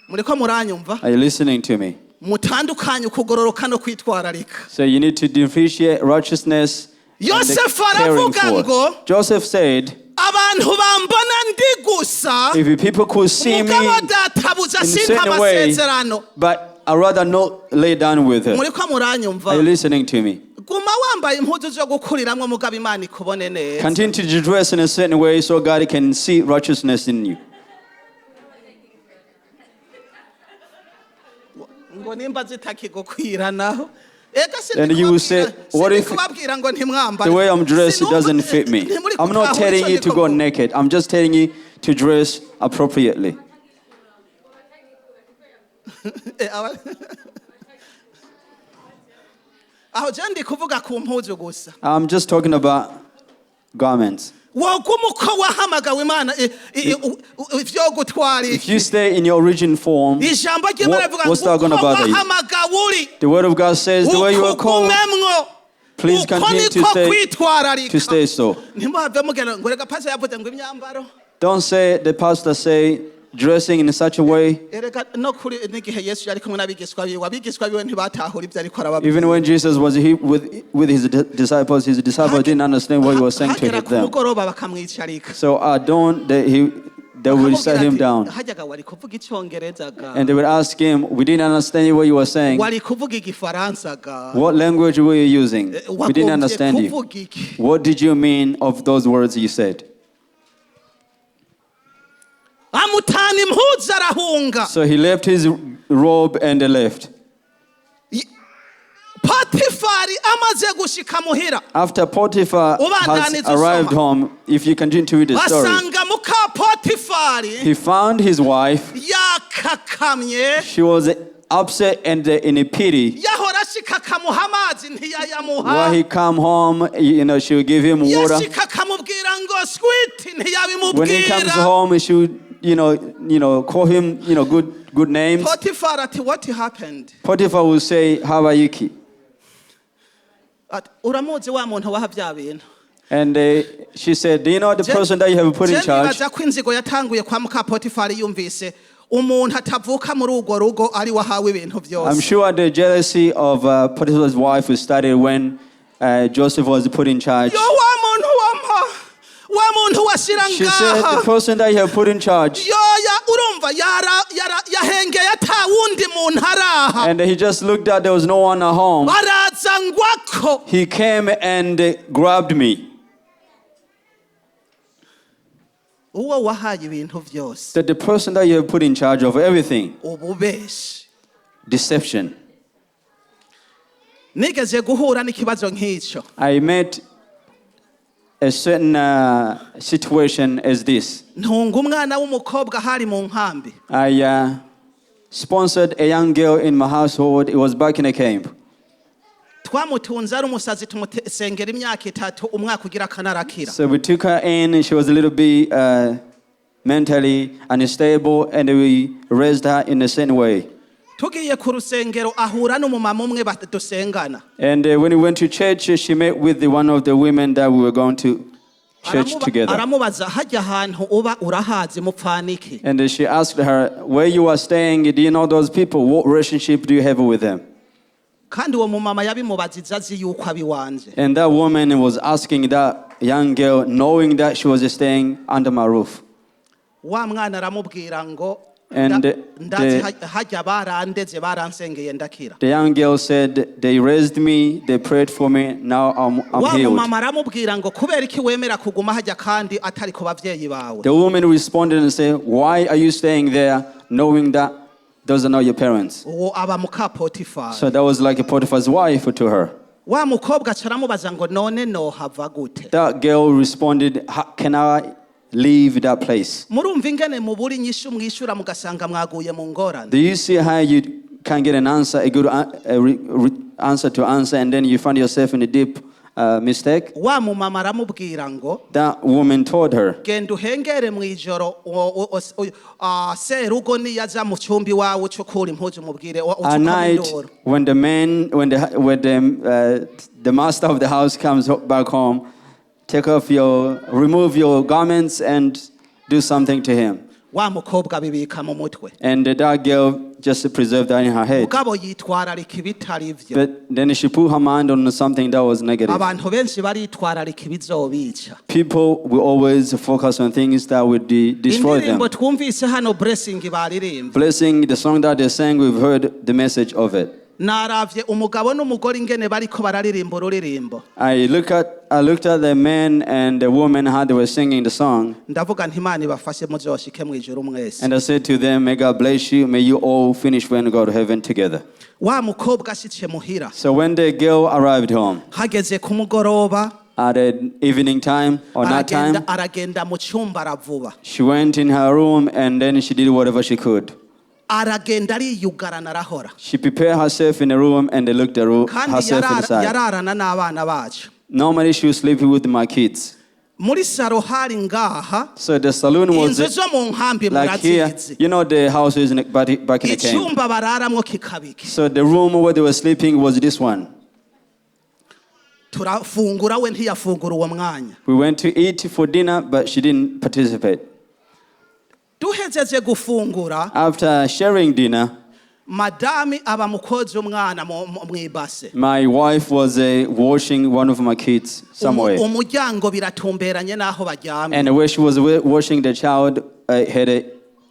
S1: Muriko muranyumva?
S2: Are you listening to me?
S1: Mutandukanye ukugororoka no kwitwararika.
S2: So you need to differentiate righteousness and the
S1: Joseph
S2: caring
S1: aravuga
S2: for.
S1: ngo,
S2: Joseph said,
S1: abantu bambona ndi gusa,
S2: if people could see me
S1: mugabo databuja
S2: in a
S1: simpa
S2: certain way,
S1: amasezerano.
S2: but I'd rather not lay down with her.
S1: Muriko muranyumva?
S2: Are you listening to me?
S1: Guma wambaye impuzu zo gukuriramwo mugabo Imana ikubone neza.
S2: Continue to dress in a certain way so God can see righteousness in you.
S1: Ngo nimba zitakigukwira naho ega.
S2: And you will say, what if
S1: Kubabwira ngo ntimwambare.
S2: the way I'm dressed, it
S1: Sinumva-
S2: doesn't fit me.
S1: ntimuri
S2: I'm not
S1: gutahura
S2: telling
S1: ico
S2: you to
S1: ndiko
S2: go
S1: mvuga.
S2: naked. I'm just telling you to dress appropriately.
S1: Aho je ndi kuvuga ku mpuzu gusa.
S2: I'm just talking about garments.
S1: Woguma uko wahamagawe Imana ivyo gutwara
S2: If you stay in your origin form,
S1: ijambo ry'Imana rivuga
S2: what's
S1: ngo
S2: that gonna
S1: uko
S2: bother you?
S1: wahamagawe uri
S2: The word of God says the way you are called,
S1: ukugumemwo.
S2: please
S1: Uko
S2: continue
S1: niko kwitwararika.
S2: to stay so.
S1: Ntimuhave mugenda ngo reka pastor yavuze ngo imyambaro.
S2: Don't say the pastor say dressing in such a way.
S1: Erega no kuri n'igihe Yesu yari kumwe n'abigishwa biwe, abigishwa biwe ntibatahura ibyo ariko arababwira.
S2: Even when Jesus was with his disciples, his disciples didn't understand what he was saying to
S1: Hagera ku
S2: them.
S1: mugoroba bakamwicarika.
S2: So don't they would set
S1: Bakamubwira
S2: him
S1: ati,
S2: down.
S1: hajyaga wari kuvuga icyongereza ga.
S2: And they would ask him, we didn't understand what you were saying.
S1: Wari kuvuga igifaransa ga.
S2: What language were you using? We didn't
S1: Wagombye
S2: understand you.
S1: kuvuga iki?
S2: What did you mean of those words you said?
S1: Amutana impuzu arahunga.
S2: So he left his robe and left.
S1: Potifari amaze gushika muhira,
S2: After Potiphar has
S1: Ubandaniza
S2: arrived
S1: usoma.
S2: home, if you continue to read the story,
S1: basanga muka Potifari
S2: he found his wife.
S1: yakakamye.
S2: She was upset and in a pity.
S1: Yahora ashika akamuha amazi ntiyayamuha.
S2: While he come home, she would give him water.
S1: Yashika akamubwira ngo sweet
S2: When he comes
S1: ntiyabimubwira.
S2: home, she would, call him, good names.
S1: Potifari ati what happened?
S2: Potiphar will say, how are you? Ki?
S1: Ati, uramuzi wa muntu waha bya bintu?
S2: And she said, do you know the person that you have put in
S1: Je
S2: charge?
S1: nibaza ko inzigo yatanguye kwa muka Potifari yumvise umuntu atavuka muri urwo rugo ari wahawe ibintu
S2: I'm
S1: byose.
S2: sure the jealousy of Potiphar's wife started when Joseph was put in charge.
S1: Yo wa muntu wampa wa muntu washyira
S2: She said, the
S1: ngaha
S2: person that you have put in charge.
S1: yoya urumva yahengeye ata wundi muntu araha.
S2: And he just looked at, there was no one at home.
S1: Baraza ngwako.
S2: He came and grabbed me.
S1: Uwo wahaye ibintu byose.
S2: That the person that you have put in charge of everything,
S1: Ububeshi.
S2: deception.
S1: Nigeze guhura n'ikibazo nk'icyo.
S2: I met a certain situation as this.
S1: Ntunga umwana w'umukobwa hari mu nkambi.
S2: I sponsored a young girl in my household. It was back in a camp.
S1: Twamutunze ari umusazi tumusengera imyaka 3 umwaka ugira akanarakira.
S2: So we took her in. She was a little bit mentally unstable, and we raised her in a certain way.
S1: Tugiye ku rusengero ahura n'umumama umwe dusengana.
S2: And when we went to church, she met with one of the women that we were going to church together.
S1: Aramubaza hajya ahantu uba urahazi mupfaniki?
S2: And she asked her, where you are staying, do you know those people? What relationship do you have with them?
S1: Kandi uwo mumama yabimubaziza azi yuko abiwanje.
S2: And that woman was asking that young girl, knowing that she was staying under my roof.
S1: Wa mwana aramubwira ngo
S2: And
S1: Ndazi
S2: the,
S1: hajya barandeze baransengeye ndakira.
S2: the young girl said, "They raised me, they prayed for me, now I'm
S1: Wa
S2: healed."
S1: mumama aramubwira ngo kubera iki wemera kuguma hajya kandi atari ku bavyeyi bawe?
S2: The woman responded and said, "Why are you staying there knowing that those are not your parents?"
S1: Uwo aba muka Potifari.
S2: So that was like a Potiphar's wife to her.
S1: Wa mukobwa aca aramubaza ngo none nohava gute?
S2: That girl responded, "How can I leave that place?"
S1: Murumva ingene mubura inyishu mwishura mugasanga mwaguye mu ngorane.
S2: Do you see how you can get an answer, a good answer to answer, and then you find yourself in a deep mistake?
S1: Wa mumama aramubwira ngo
S2: That woman told her,
S1: genda uhengere mu ijoro serugo niyaza mu cyumba iwawe uce ukura impuzu umubwire uce
S2: At
S1: ukoma
S2: night,
S1: induru.
S2: when the man, when the when the master of the house comes back home, take off your, remove your garments and do something to him.
S1: Wa mukobwa abibika mu mutwe.
S2: And that girl just preserved that in her head.
S1: Mugabo yitwararika ibitari vyo.
S2: But then she put her mind on something that was negative.
S1: Abantu benshi baritwararika ibizobica.
S2: People will always focus on things that would destroy them.
S1: Indirimbo twumvise hano Blessing baririmbye,
S2: Blessing, the song that they sang, we've heard the message of it.
S1: Naravye umugabo n'umugore ingene bariko bararirimba ururirimbo.
S2: I looked at the man and the woman, how they were singing the song.
S1: Ndavuga nti Imana ibafashe muzoshike mu ijuru mwese.
S2: And I said to them, "May God bless you. May you all finish when you go to heaven together."
S1: Wa mukobwa ashitse muhira,
S2: So when the girl arrived home
S1: hageze ku mugoroba,
S2: at an evening time or night
S1: aragenda
S2: time,
S1: aragenda mu cyumba aravuba.
S2: she went in her room and then she did whatever she could.
S1: Aragenda ariyugarana arahora.
S2: She prepared herself in the room and they looked at
S1: Kandi
S2: herself inside.
S1: Yararana n'abana bacu.
S2: Normally she would sleep with my kids.
S1: Muri saro hari ngaha.
S2: So the saloon was
S1: Inzu zo mu nkambi
S2: like here.
S1: murazizi.
S2: You know the houses in the, back in the camp.
S1: Icyumba bararamwo kikabiki.
S2: So the room where they were sleeping was this one.
S1: Turafungura we ntiyafungura uwo mwanya.
S2: We went to eat for dinner, but she didn't participate.
S1: Duhejeje gufungura,
S2: After sharing dinner,
S1: madami aba mukozi umwana mu ibase.
S2: my wife was washing one of my kids somewhere.
S1: Umuryango biratumberanye n'aho baryamye.
S2: And where she was washing the child,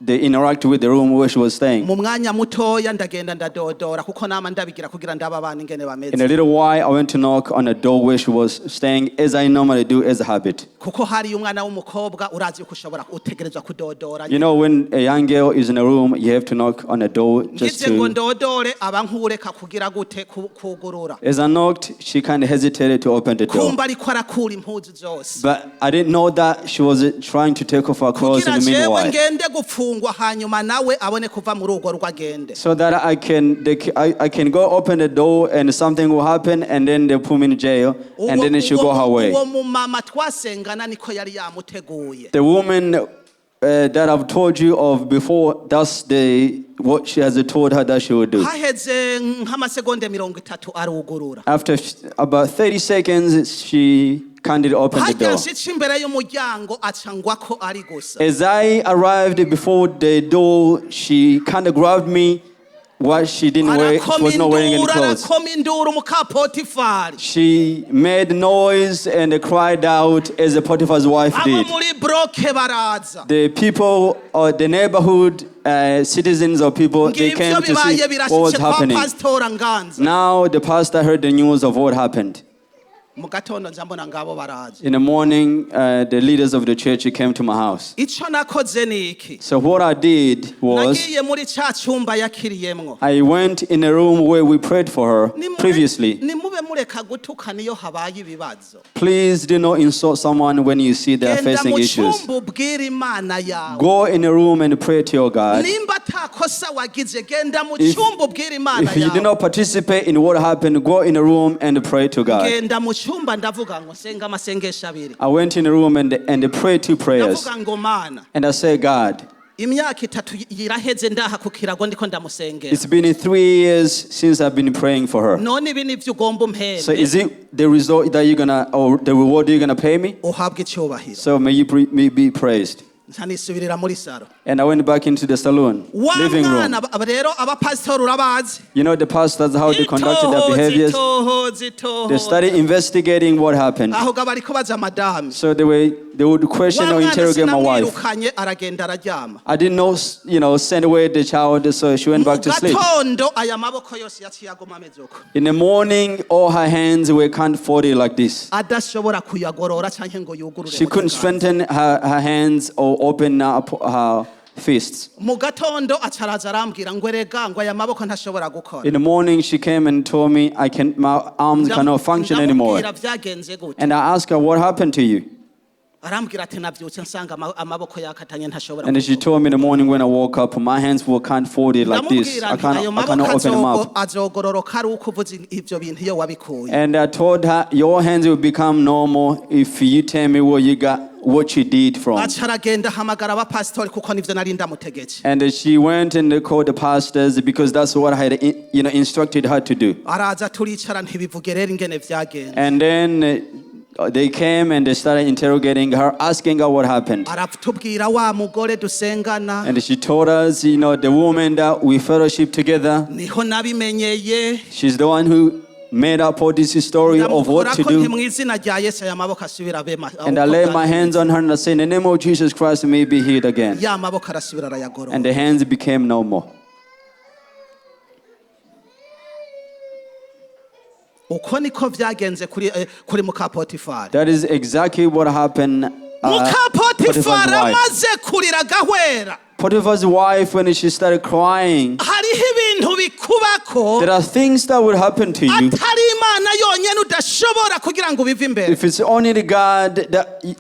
S2: they interact with the room where she was staying.
S1: Mu mwanya mutoya ndagenda ndadodora kuko nama ndabigira kugira ndaba abana ingene
S2: In
S1: bameze.
S2: a little while, I went to knock on the door where she was staying, as I normally do as a habit.
S1: Kuko hariyo umwana w'umukobwa urazi yuko ushobora utegerezwa kudodora.
S2: You know, when a young girl is in a room, you have to knock on the door just
S1: Ngize ngo
S2: to.
S1: ndodore aba nkureka kugira gute kugurura.
S2: As I knocked, she kind of hesitated to open the door.
S1: Kumba ariko arakura impuzu zose
S2: But I didn't know that she was trying to take off her clothes in
S1: kugira
S2: the
S1: jewe
S2: meanwhile.
S1: ngende gupfungwa hanyuma nawe abone kuva muri urwo rugo agende.
S2: So that I can go open the door and something will happen and then they put me in jail and then she'll go her way.
S1: Uwo mumama twasengana niko yari yamuteguye.
S2: The woman that I've told you of before, that's the what she has told her that she would do.
S1: Haheze nk'amasegonde 30 arugurura.
S2: After about 30 seconds, she kindly opened the
S1: Harya
S2: door.
S1: nshitse imbere y'umuryango aca ngwa ko ari gusa.
S2: As I arrived before the door, she kind of grabbed me while she didn't wear, she
S1: Arakoma
S2: was not wearing any
S1: induru
S2: clothes.
S1: arakoma induru muka Potifari.
S2: She made noise and cried out as the Potiphar's wife
S1: Abo
S2: did.
S1: muri bloke baraza.
S2: The people or the neighborhood citizens or people, they
S1: Ngibyo
S2: came to
S1: bibaye
S2: see what was
S1: birashitse kwa
S2: happening.
S1: pasitora Nganza.
S2: Now the pastor heard the news of what happened.
S1: Mu gatondo nza mbona ngabo baraza.
S2: In the morning, the leaders of the church came to my house.
S1: Ico nakoze ni iki?
S2: So what I did was,
S1: Nagiye muri ca cyumba yakiriyemwo.
S2: I went in a room where we prayed for her previously.
S1: Nimube mureka gutukana iyo habaye ibibazo.
S2: Please do not insult someone when you see they are
S1: Genda
S2: facing
S1: mu
S2: issues.
S1: cyumba ubwire Imana yawe.
S2: Go in a room and pray to your God.
S1: Nimba atakosa wagize genda mu cyumba ubwire Imana
S2: If you do
S1: yawe.
S2: not participate in what happened, go in a room and pray to God.
S1: Genda mu cyumba ndavuga ngo senga amasengesho abiri.
S2: I went in a room and prayed two prayers.
S1: Ndavuga ngo Mana,
S2: And I said, "God,
S1: imyaka 3 iraheze ndaha ku kirago ndiko ndamusengera.
S2: it's been 3 years since I've been praying for her.
S1: None ibi nivyo ugomba umpembe.
S2: So is it the result that you're gonna, or the reward you're gonna pay me?
S1: Uhabwe icyubahiro."
S2: So may you be praised."
S1: Nca nisubirira muri saro.
S2: And I went back into the saloon,
S1: Wa
S2: living room.
S1: mwana rero abapasitori urabazi.
S2: You know the pastors, how they conducted their
S1: Itohoza,
S2: behaviors.
S1: itohoza, itohoza.
S2: They started investigating what happened.
S1: Aho ga bariko baza madame.
S2: So they would question
S1: Wa
S2: or
S1: mwana
S2: interrogate my wife.
S1: sinamwirukanye aragenda araryama.
S2: I did not send away the child, so she went
S1: Mu
S2: back to sleep.
S1: gatondo aya maboko yose yaciye aguma ameze uko.
S2: In the morning, all her hands were kind folded like this.
S1: Adashobora kuyagorora canke ngo yugurure
S2: She
S1: mu
S2: couldn't
S1: kiganza.
S2: Strengthen her hands or open up her fists.
S1: Mu gatondo acaraza arambwira ngo erega ngo aya maboko ntashobora gukora.
S2: In the morning, she came and told me, my arms cannot function anymore.
S1: Ndamubwira byagenze gute.
S2: And I asked her, "What happened to you?"
S1: Arambwira ati nabyutse nsanga ama- amaboko yakatanye ntashobora
S2: And she
S1: gukora.
S2: told me in the morning when I woke up, my hands were kind of folded like this.
S1: Ndamubwira
S2: I
S1: nti ayo
S2: can't, I cannot
S1: maboko
S2: open them
S1: azogo-
S2: up.
S1: azogororoka ari uko uvuze ibyo bintu iyo wabikuye.
S2: And I told her, "Your hands will become normal if you tell me where you got what you did from."
S1: Aca aragenda ahamagara abapasitori kuko nivyo nari ndamutegetse.
S2: And she went and called the pastors because that's what I had instructed her to do.
S1: Araza turicara ntibivuge rero ingene vyagenze.
S2: And then they came and they started interrogating her, asking her what happened.
S1: Aratubwira wa mugore dusengana.
S2: And she told us, the woman that we fellowship together,
S1: Niho nabimenyeye.
S2: She's the one who made up all this story of what to
S1: Ndamukorako nti
S2: do.
S1: mu izina rya Yesu aya maboko asubira abe ma-
S2: And I
S1: uko
S2: laid my
S1: byari.
S2: hands on her and I said, "In the name of Jesus Christ, may be healed again."
S1: Ya maboko arasubira arayagorora.
S2: And the hands became normal.
S1: Uko niko vyagenze kuri eh, kuri muka Potifari.
S2: That is exactly what happened.
S1: Muka
S2: Potiphar's
S1: Potifari
S2: wife.
S1: amaze kurira agahwera.
S2: Potiphar's wife, when she started crying,
S1: Hariho ibintu bikubako
S2: there are things that will happen to you.
S1: Atari Imana yonyene udashobora kugira ngo ubive imbere.
S2: If it's only the God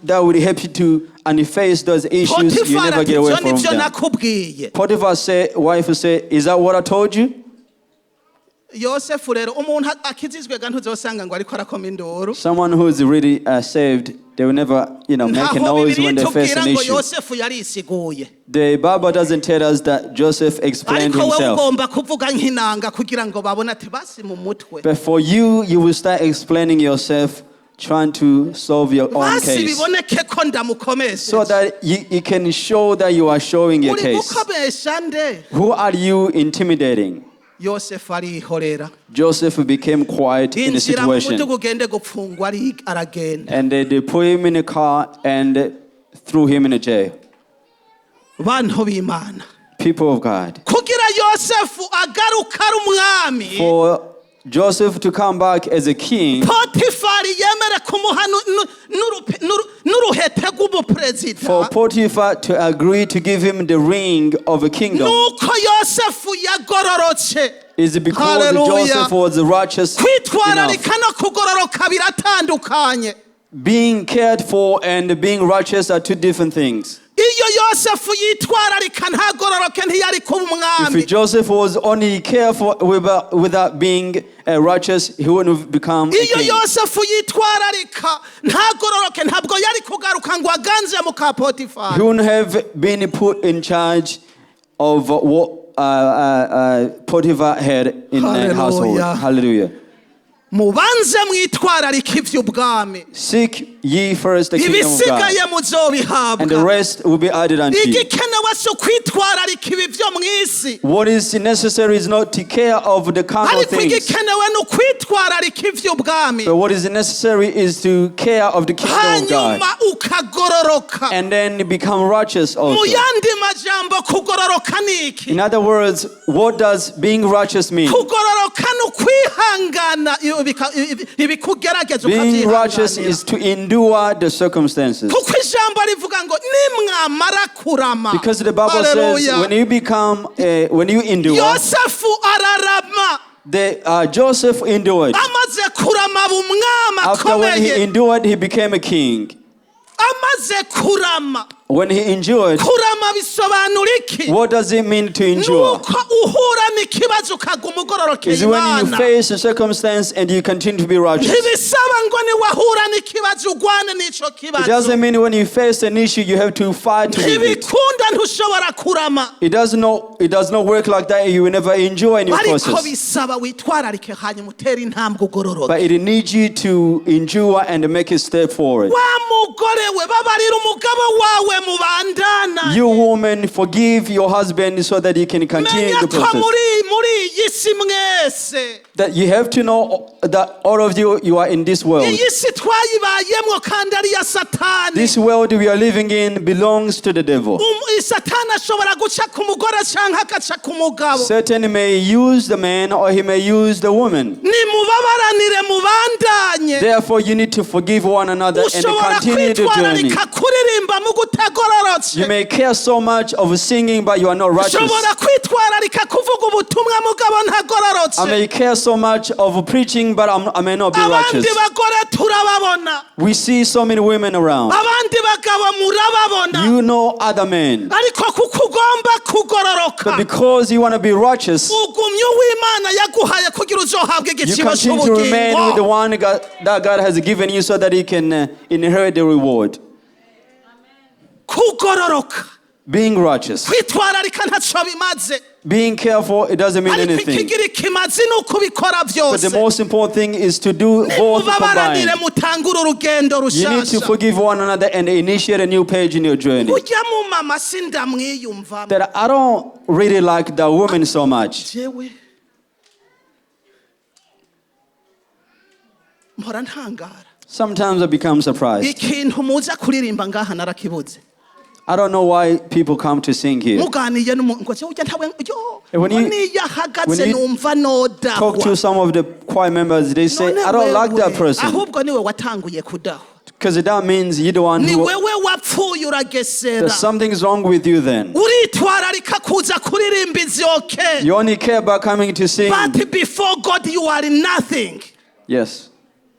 S2: that would help you to and face those issues, you
S1: Potifari
S2: never
S1: ati
S2: get away
S1: ibyo
S2: from
S1: nibyo
S2: them.
S1: nakubwiye.
S2: Potiphar said, wife said, "Is that what I told you?"
S1: Yosefu rero umuntu akizizwe ga ntuzosanga ngo ariko arakoma induru.
S2: Someone who is really saved, they will never make a
S1: Ntaho
S2: noise
S1: Bibiliya
S2: when they face
S1: itubwira
S2: an
S1: ngo
S2: issue.
S1: Yosefu yarisiguye.
S2: The Bible doesn't tell us that Joseph explained
S1: Ariko wowe
S2: himself.
S1: ugomba kuvuga nk'inanga kugira ngo babone ati basi mu mutwe.
S2: But for you, you will start explaining yourself, trying to solve your own
S1: Basi
S2: case.
S1: Biboneke ko ndamukomeshe.
S2: So that you can show that you are showing your
S1: Uri
S2: case.
S1: gukomesha nde?
S2: Who are you intimidating?
S1: Yosefu arihorera.
S2: Joseph became quiet in the
S1: Injira mu
S2: situation.
S1: muduga ugende gupfungwa ari- aragenda.
S2: And they put him in a car and threw him in a jail.
S1: Bantu b'Imana.
S2: People of God.
S1: Kugira Yosefu agaruka ari umwami.
S2: For Joseph to come back as a king,
S1: Potifari yemere kumuha nu- nu- n'urupe- n'uru- n'uruhete rw'ubuperezida.
S2: For Potiphar to agree to give him the ring of a kingdom,
S1: Nuko Yosefu yagororotse.
S2: is because
S1: Hallelujah.
S2: Joseph was righteous enough.
S1: Kwitwararika no kugororoka biratandukanye.
S2: Being cared for and being righteous are two different things.
S1: Iyo Yosefu yitwararika ntagororoke ntiyari kuba umwami.
S2: If Joseph was only careful without being righteous, he wouldn't have become a
S1: Iyo
S2: king.
S1: Yosefu yitwararika ntagororoke ntabwo yari kugaruka ngo aganze muka
S2: He
S1: Potifari.
S2: wouldn't have been put in charge of what Potiphar had in the household.
S1: Hallelujah.
S2: Hallelujah.
S1: Mubanze mwitwararika iby'ubwami.
S2: Seek ye first the kingdom of God,
S1: Ibisigaye
S2: and the
S1: muzobihabwa.
S2: Rest will be added unto you.
S1: Igikenewe si ukwitwararika ibi byo mu isi.
S2: What is necessary is not to care of the carnal
S1: Ariko
S2: things,
S1: igikenewe ni ukwitwararika iby'ubwami.
S2: But what is necessary is to care of the kingdom of God,
S1: Hanyuma ukagororoka.
S2: And then become righteous
S1: Mu
S2: also.
S1: Yandi majambo kugororoka ni iki?
S2: In other words, what does being righteous mean?
S1: Kugororoka ni ukwihangana ibikugerageza
S2: Being righteous
S1: ukabyihanganira.
S2: Is to endure the circumstances.
S1: Kuko ijambo rivuga ngo nimwamara kurama.
S2: Because the Bible says
S1: Hallelujah.
S2: when you endure,
S1: Yosefu ararama.
S2: Joseph endured.
S1: Amaze kurama aba umwami
S2: After when he
S1: akomeye.
S2: Endured, he became a king.
S1: Amaze kurama.
S2: When he endured,
S1: Kurama bisobanura iki?
S2: What does it mean to endure?
S1: Nuko uhura n'ikibazo ukaguma ugororokeye
S2: Is when you
S1: Imana.
S2: Face a circumstance and you continue to be righteous.
S1: Ntibisaba ngo niwahura n'ikibazo ugwane n'ico
S2: It
S1: kibazo.
S2: Doesn't mean when you face an issue you have to fight with it.
S1: Ntibikunda ntushobora kurama.
S2: It does not work like that. You will never enjoy in your
S1: Ariko
S2: process.
S1: Bisaba witwararike hanyuma utere intambwe ugororoke.
S2: But it needs you to endure and make a step forward.
S1: Wa mugore we baba Babarira umugabo wawe mubandana.
S2: You woman, forgive your husband so that you can continue
S1: Menya
S2: the
S1: ko
S2: process.
S1: muri iyi si mwese,
S2: That you have to know that all of you, you are in this world.
S1: Iyi si twayibayemwo kandi ari iya Satani.
S2: This world we are living in belongs to the devil.
S1: Satani ashobora guca ku mugore cyangwa agaca ku mugabo.
S2: Satan may use the man or he may use the woman.
S1: Nimubabaranire mubandanye.
S2: Therefore, you need to forgive one another and
S1: Ushobora
S2: continue the journey.
S1: kwitwararika kuririmba mu gutagororotse.
S2: You may care so much of singing, but you are not righteous.
S1: Ushobora kwitwararika kuvuga ubutumwa mugabo ntagororotse.
S2: I may care so much of preaching, but I may not be
S1: Abandi
S2: righteous.
S1: Bagore turababona.
S2: We see so many women around.
S1: Abandi bagabo murababona.
S2: You know other men.
S1: Ariko kuko ugomba kugororoka,
S2: But because you want to be righteous,
S1: ugumye uw'Imana yaguhaye kugira uzohabwe
S2: you
S1: igiciro
S2: continue to remain with the
S1: cy'ubugingo.
S2: One God, that God has given you so that you can inherit the reward.
S1: Kugororoka,
S2: Being righteous,
S1: kwitwararika ntacyo bimaze,
S2: being careful, it doesn't mean
S1: ariko
S2: anything.
S1: ikigira ikimazi ni ukubikora
S2: But the
S1: byose.
S2: most important thing is to do both
S1: Mubabaranire
S2: combined.
S1: mutangure urugendo
S2: You need to
S1: rushasha.
S2: forgive one another and initiate a new page in your journey.
S1: Ujya mu mama sindamwiyumvamo.
S2: That I don't really like that woman so much.
S1: Jewe mpora ntangara.
S2: Sometimes I become surprised.
S1: Ikintu muza kuririmba ngaha narakibuze.
S2: I don't know why people come to sing here.
S1: Muganiye n'umuntu ngo jewe ujya ntawe yo
S2: When you-
S1: ngo niyo ahagaze
S2: when you
S1: numva
S2: talk
S1: nodahwa.
S2: to some of the choir members, they say,
S1: None
S2: "I don't like that
S1: wewe,
S2: person."
S1: ahubwo niwe watanguye kudahwa.
S2: Because that means you're the one
S1: Ni
S2: who,
S1: wewe wapfuye uragesera.
S2: that something's wrong with you then.
S1: Uritwararika kuza kuririmba izi, okay,
S2: You only care about coming to sing.
S1: but before God you are nothing.
S2: Yes.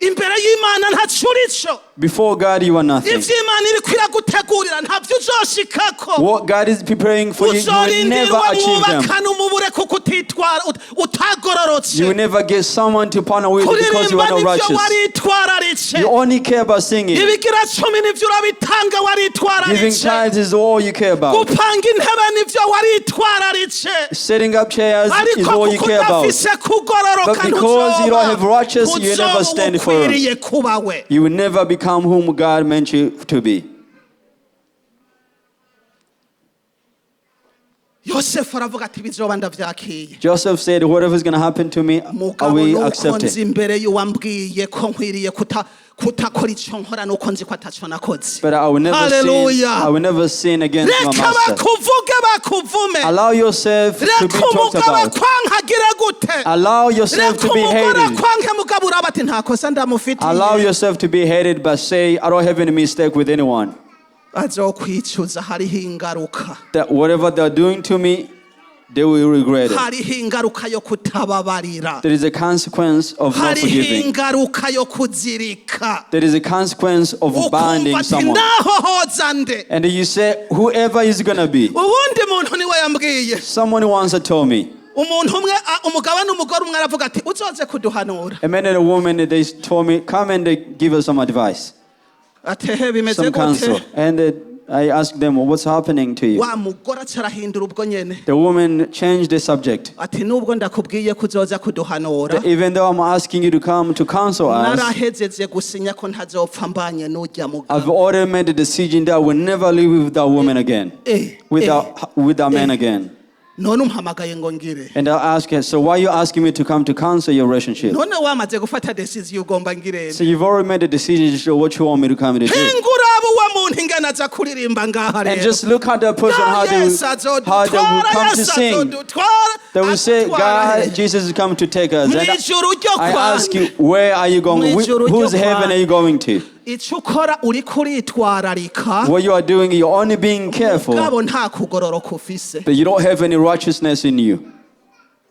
S1: Imbere y'Imana ntacyo urico.
S2: Before God, you are nothing.
S1: Ivyo Imana iriko iragutegurira ntabyo uzoshikako.
S2: What God is preparing for you, you will
S1: Uzorindira
S2: never achieve them.
S1: mwubakana umubure kuko utitwara utagororotse.
S2: You will never get someone to partner with because you
S1: Kuririmba
S2: are not
S1: nivyo
S2: righteous.
S1: waritwararitse.
S2: You only care about singing.
S1: Ibigira cumi nivyo urabitanga
S2: Giving
S1: waritwararitse.
S2: tithes is all you care about.
S1: Gupanga intebe nivyo waritwararitse.
S2: Setting up chairs is
S1: Ariko
S2: all you
S1: kuko
S2: care about.
S1: udafise kugororoka,
S2: But because you don't have righteous, you never
S1: ntuzoba
S2: stand firm.
S1: ukwiriye kuba we.
S2: You will never become whom God meant you to be.
S1: Yosefu aravuga ati bizoba ndavyakiye.
S2: Joseph said, "Whatever is going to happen to me, I
S1: Mugabo
S2: will
S1: nuko
S2: accept
S1: nzi
S2: it.
S1: imbere y'uwambwiye ko nkwiriye kutakora ico nkora nuko nzi ko ataco nakoze.
S2: But I will never sin.
S1: Hallelujah.
S2: I will never sin against my
S1: Reka
S2: master."
S1: bakuvuge bakuvume.
S2: Allow yourself to be
S1: Reka
S2: talked
S1: umugabo
S2: about.
S1: akwankagire gute.
S2: Allow yourself
S1: Reka
S2: to be
S1: umugore
S2: hated.
S1: akwanke mugabo uraba ati nta kosa ndamufitiye.
S2: Allow yourself to be hated, but say, "I don't have any mistake with anyone."
S1: Azokwicuza, hariho ingaruka.
S2: That whatever they're doing to me, they will regret it.
S1: Hariho ingaruka yo kutababarira.
S2: There is a consequence of not
S1: Hariho
S2: forgiving.
S1: Ingaruka yo kuzirika.
S2: There is a consequence of
S1: Ukumva
S2: binding
S1: ati
S2: someone.
S1: naho hoza nde.
S2: And you say, "Whoever is going to be."
S1: Uwundi muntu niwe yambwiye.
S2: Someone once told me,
S1: Umuntu umwe umugabo n'umugore umwe aravuga ati uzoze kuduhanura.
S2: A man and a woman, they told me, "Come and they give us some advice,
S1: Atehe bimeze
S2: some counsel."
S1: gute?
S2: And I asked them, "What's happening to you?"
S1: Wa mugore aca arahindura ubwo nyene.
S2: The woman changed the subject.
S1: Ati nubwo ndakubwiye ko uzoza kuduhanura,
S2: That even though I'm asking you to come to counsel us,
S1: narahezeze gusinya ko ntazopfa mbanye n'ujya
S2: I've
S1: mugabo.
S2: already made the decision that I will never live with that woman again, with that man again.
S1: None umpamagaye ngo ngire.
S2: And I asked her, "So why are you asking me to come to counsel your relationship?"
S1: None wamaze gufata decision ugomba ngire.
S2: So you've already made a decision to what you want me to come to do.
S1: Hinga uraba uwo muntu ingene aza kuririmba ngaha
S2: And
S1: rero.
S2: just look at that person, how they will come to sing. They will say, "God, Jesus is coming to take us." And
S1: Mwijuru ryo
S2: I ask
S1: kwande.
S2: you, where are you going?
S1: Mwijuru ryo
S2: Whose heaven are you going to?
S1: Icyo ukora uriko uritwararika.
S2: What you are doing, you're only being careful,
S1: Mugabo nta kugororoka ufise.
S2: but you don't have any righteousness in you.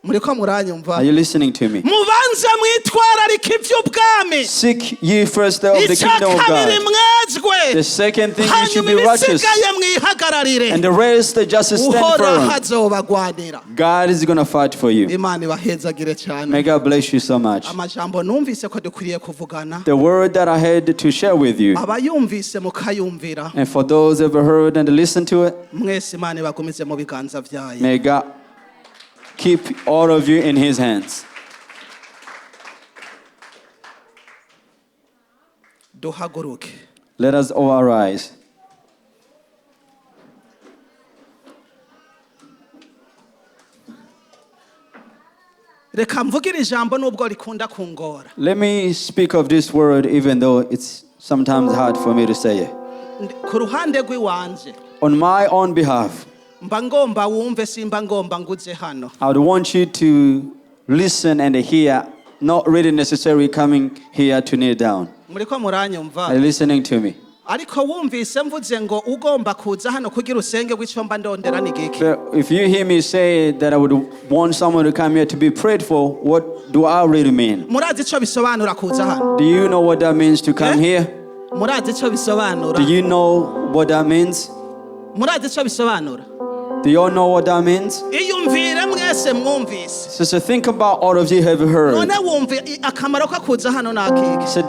S1: Muriko muranyumva?
S2: Are you listening to me?
S1: Mubanze mwitwararika iby'ubwami.
S2: Seek ye first of the
S1: Icya
S2: kingdom of
S1: kabiri
S2: God.
S1: mwezwe.
S2: The second thing, you should
S1: Hanyuma
S2: be righteous.
S1: ibisigaye mwihagararire.
S2: And the rest, they just stand
S1: Uhoraho
S2: firm.
S1: azobagwanira.
S2: God is going to fight for you.
S1: Imana ibahezagire cyane.
S2: May God bless you so much.
S1: Amajambo numvise ko dukwiriye kuvugana,
S2: The word that I had to share with you,
S1: abayumvise mukayumvira,
S2: and for those ever heard and listened to it,
S1: mwese Imana ibagumize mu biganza byayo.
S2: May God keep all of you in His hands.
S1: Duhaguruke.
S2: Let us all arise.
S1: Reka mvugire ijambo nubwo rikunda kungora.
S2: Let me speak of this word, even though it's sometimes hard for me to say it.
S1: Ku ruhande rw'iwanje,
S2: On my own behalf,
S1: mba ngomba wumve, simba ngomba nguze hano.
S2: I would want you to listen and hear, not really necessarily coming here to kneel down.
S1: Muriko muranyumva?
S2: Are you listening to me?
S1: Ariko wumvise mvuze ngo ugomba kuza hano kugira usenge w'icyo mba ndondera ni giki?
S2: But if you hear me say that I would want someone to come here to be prayed for, what do I really mean?
S1: Murazi icyo bisobanura kuza hano?
S2: Do you know what that means to come
S1: Eh?
S2: here?
S1: Murazi icyo bisobanura?
S2: Do you know what that means?
S1: Murazi icyo bisobanura?
S2: Do you all know what that means?
S1: Iyumvire mwese mwumvise.
S2: So think about all of you have heard.
S1: None wumve akamaro ko kuza hano ni akiki?
S2: So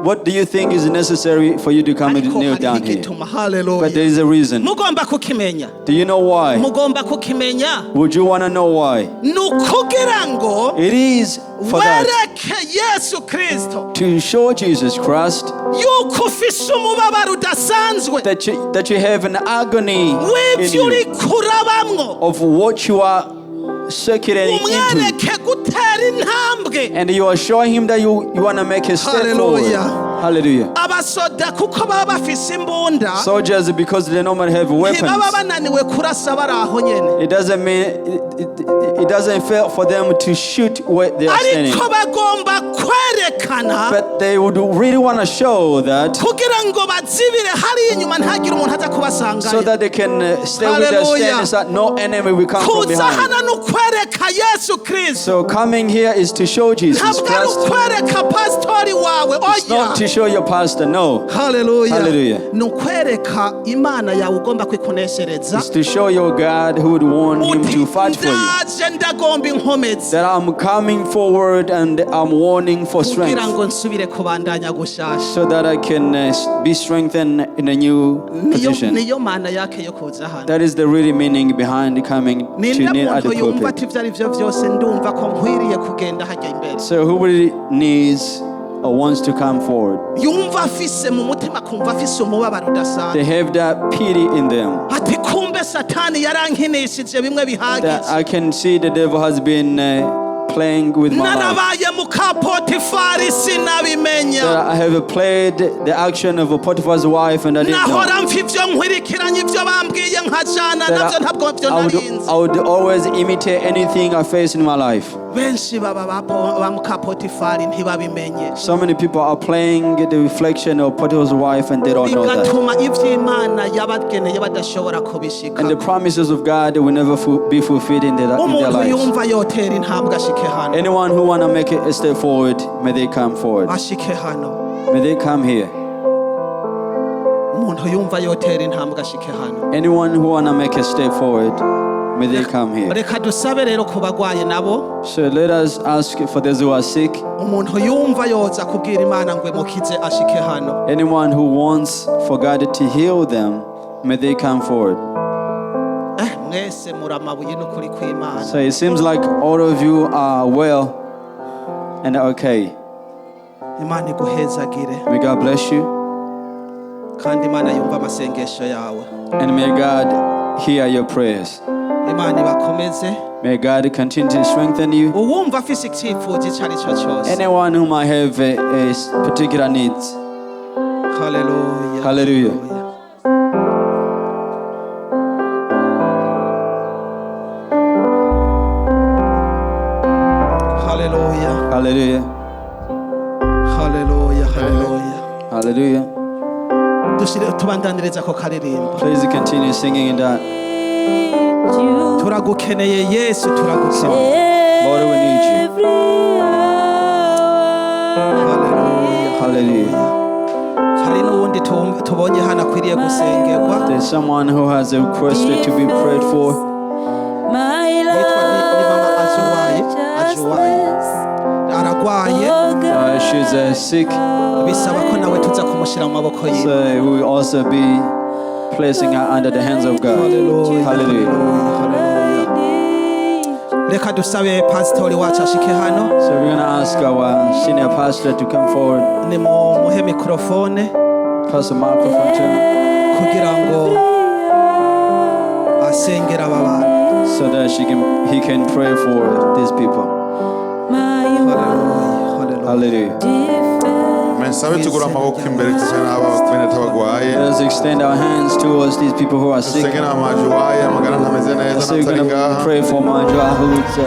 S2: what do you think is necessary for you to come and
S1: Ariko
S2: kneel
S1: hariho
S2: down here?
S1: igituma.
S2: But
S1: Haleluya.
S2: there is a reason.
S1: Mugomba kukimenya.
S2: Do you know why?
S1: Mugomba kukimenya.
S2: Would you want to know why?
S1: Ni ukugira ngo
S2: It is for that
S1: wereke Yesu Kristo
S2: to show Jesus Christ
S1: yuko ufise umubabaro udasanzwe
S2: that you have an agony in
S1: w'ibyo
S2: you
S1: uriko urabamwo.
S2: Of what you are circulating into.
S1: Umwereke gutera intambwe.
S2: And you are showing him that you want to make a step forward.
S1: Hallelujah.
S2: Hallelujah.
S1: Abasoda kuko baba bafise imbunda,
S2: Soldiers, because they normally have weapons,
S1: ntibaba bananiwe kurasa bari aho nyene,
S2: it doesn't mean it doesn't fail for them to shoot where they are standing.
S1: Ariko bagomba kwerekana
S2: But they would really want to show that
S1: kugira ngo bazibire hariya inyuma ntagire umuntu aza
S2: so
S1: kubasangayo.
S2: that they can stay with their
S1: Hallelujah.
S2: stand so that no enemy will come from
S1: Kuza
S2: behind.
S1: hano ni ukwereka Yesu Kristo.
S2: So coming here is to show Jesus
S1: Ntabwo ari
S2: Christ.
S1: ukwereka pasitori wawe.
S2: It's
S1: Oya.
S2: not to show your pastor, no.
S1: Haleluya.
S2: Hallelujah.
S1: Ni ukwereka Imana yawe ugomba kwikuneshereza.
S2: It's to show your God who would want him
S1: Uti
S2: to fight for you.
S1: ndaje ndagomba inkomezi
S2: That I'm coming forward and I'm warning for
S1: kugira
S2: strength
S1: ngo nsubire kubandanya gushasha.
S2: So that I can be strengthened in a new
S1: Niyo
S2: position.
S1: Niyo mana yake yo kuza hano.
S2: That is the really meaning behind coming to
S1: Ninde
S2: kneel at
S1: muntu
S2: the
S1: yumva
S2: pulpit.
S1: ati ibyo ari byo byose ndumva ko nkwiriye kugenda hajya imbere?
S2: So who really needs or wants to come forward?
S1: Yumva afise mu mutima akumva afise umubabaro udasanzwe.
S2: They have that pity in them.
S1: Ati kumbe Satani yarankinishije bimwe
S2: That
S1: bihagije.
S2: I can see the devil has been playing with my life.
S1: Narabaye muka Potifari sinabimenya.
S2: That I have played the action of a Potiphar's wife and I didn't know.
S1: Nahora mfa ibyo nkwirikiranye ibyo bambwiye nkajana nabyo
S2: That
S1: ntabwo byo
S2: I, I, would,
S1: narinzi.
S2: I would always imitate anything I face in my life.
S1: Benshi baba ba ba muka Potifari ntibabimenye.
S2: So many people are playing the reflection of Potiphar's wife and they don't know that.
S1: Bigatuma iby'Imana yabageneye badashobora kubishika.
S2: And the promises of God will never be fulfilled in their
S1: Umuntu
S2: lives.
S1: Yumva yotera intambwe ashike hano.
S2: Anyone who want to make a step forward, may they come forward.
S1: Ashike hano.
S2: May they come here.
S1: Umuntu yumva yotera intambwe ashike hano.
S2: Anyone who want to make a step forward, may they come here.
S1: Reka dusabe rero ku bagwaye nabo.
S2: So let us ask for those who are sick.
S1: Umuntu yumva yoza kubwira Imana ngo imukize ashike hano.
S2: Anyone who wants for God to heal them, may they come forward.
S1: Eh, mwese muri amabuye n'ukuri kw'Imana.
S2: So it seems like all of you are well and okay.
S1: Imana iguhezagire.
S2: May God bless you
S1: Kandi Imana yumva amasengesho yawe.
S2: And may God hear your prayers.
S1: Imana ibakomeze.
S2: May God continue to strengthen you.
S1: Uwumva afise icyifuzo icyo ari cyo cyose.
S2: Anyone who might have a particular needs.
S1: Haleluya.
S2: Hallelujah.
S1: Haleluya.
S2: Hallelujah.
S1: Haleluya. Haleluya.
S2: Hallelujah.
S1: Dushire tubandaniriza ko karirimbo.
S2: Please continue singing in that
S1: Turagukeneye Yesu, turagukeneye.
S2: Song. Lord, we need you.
S1: Haleluya.
S2: Hallelujah.
S1: Hari n'uwundi tubonye hano akwiriye gusengerwa.
S2: There's someone who has a request to be prayed for.
S1: Yitwa ni mama Azuwaye. Azuwaye aragwaye.
S2: She's sick,
S1: Bisaba ko nawe tuza kumushyira mu maboko yiwe.
S2: So we will also be placing her under the hands of God.
S1: Haleluya.
S2: Hallelujah.
S1: Haleluya. Reka dusabe pasitori wacu ashike hano.
S2: So we're going to ask our senior pastor to come forward,
S1: Nimumuhe mikorofone
S2: pass the microphone to him,
S1: kugira ngo asengere aba bantu.
S2: So that he can pray for these people.
S1: Hallelujah.
S2: Hallelujah.
S4: Mensabe tugura amaboko imbere ndetse n'aba bene tabagwaye.
S2: Let us extend our hands towards these people who are sick.
S4: Dusenge n'amajuwaye amagara ntameze neza
S2: So we're
S4: n'atari
S2: going to
S4: ngaha.
S2: pray for Majua who is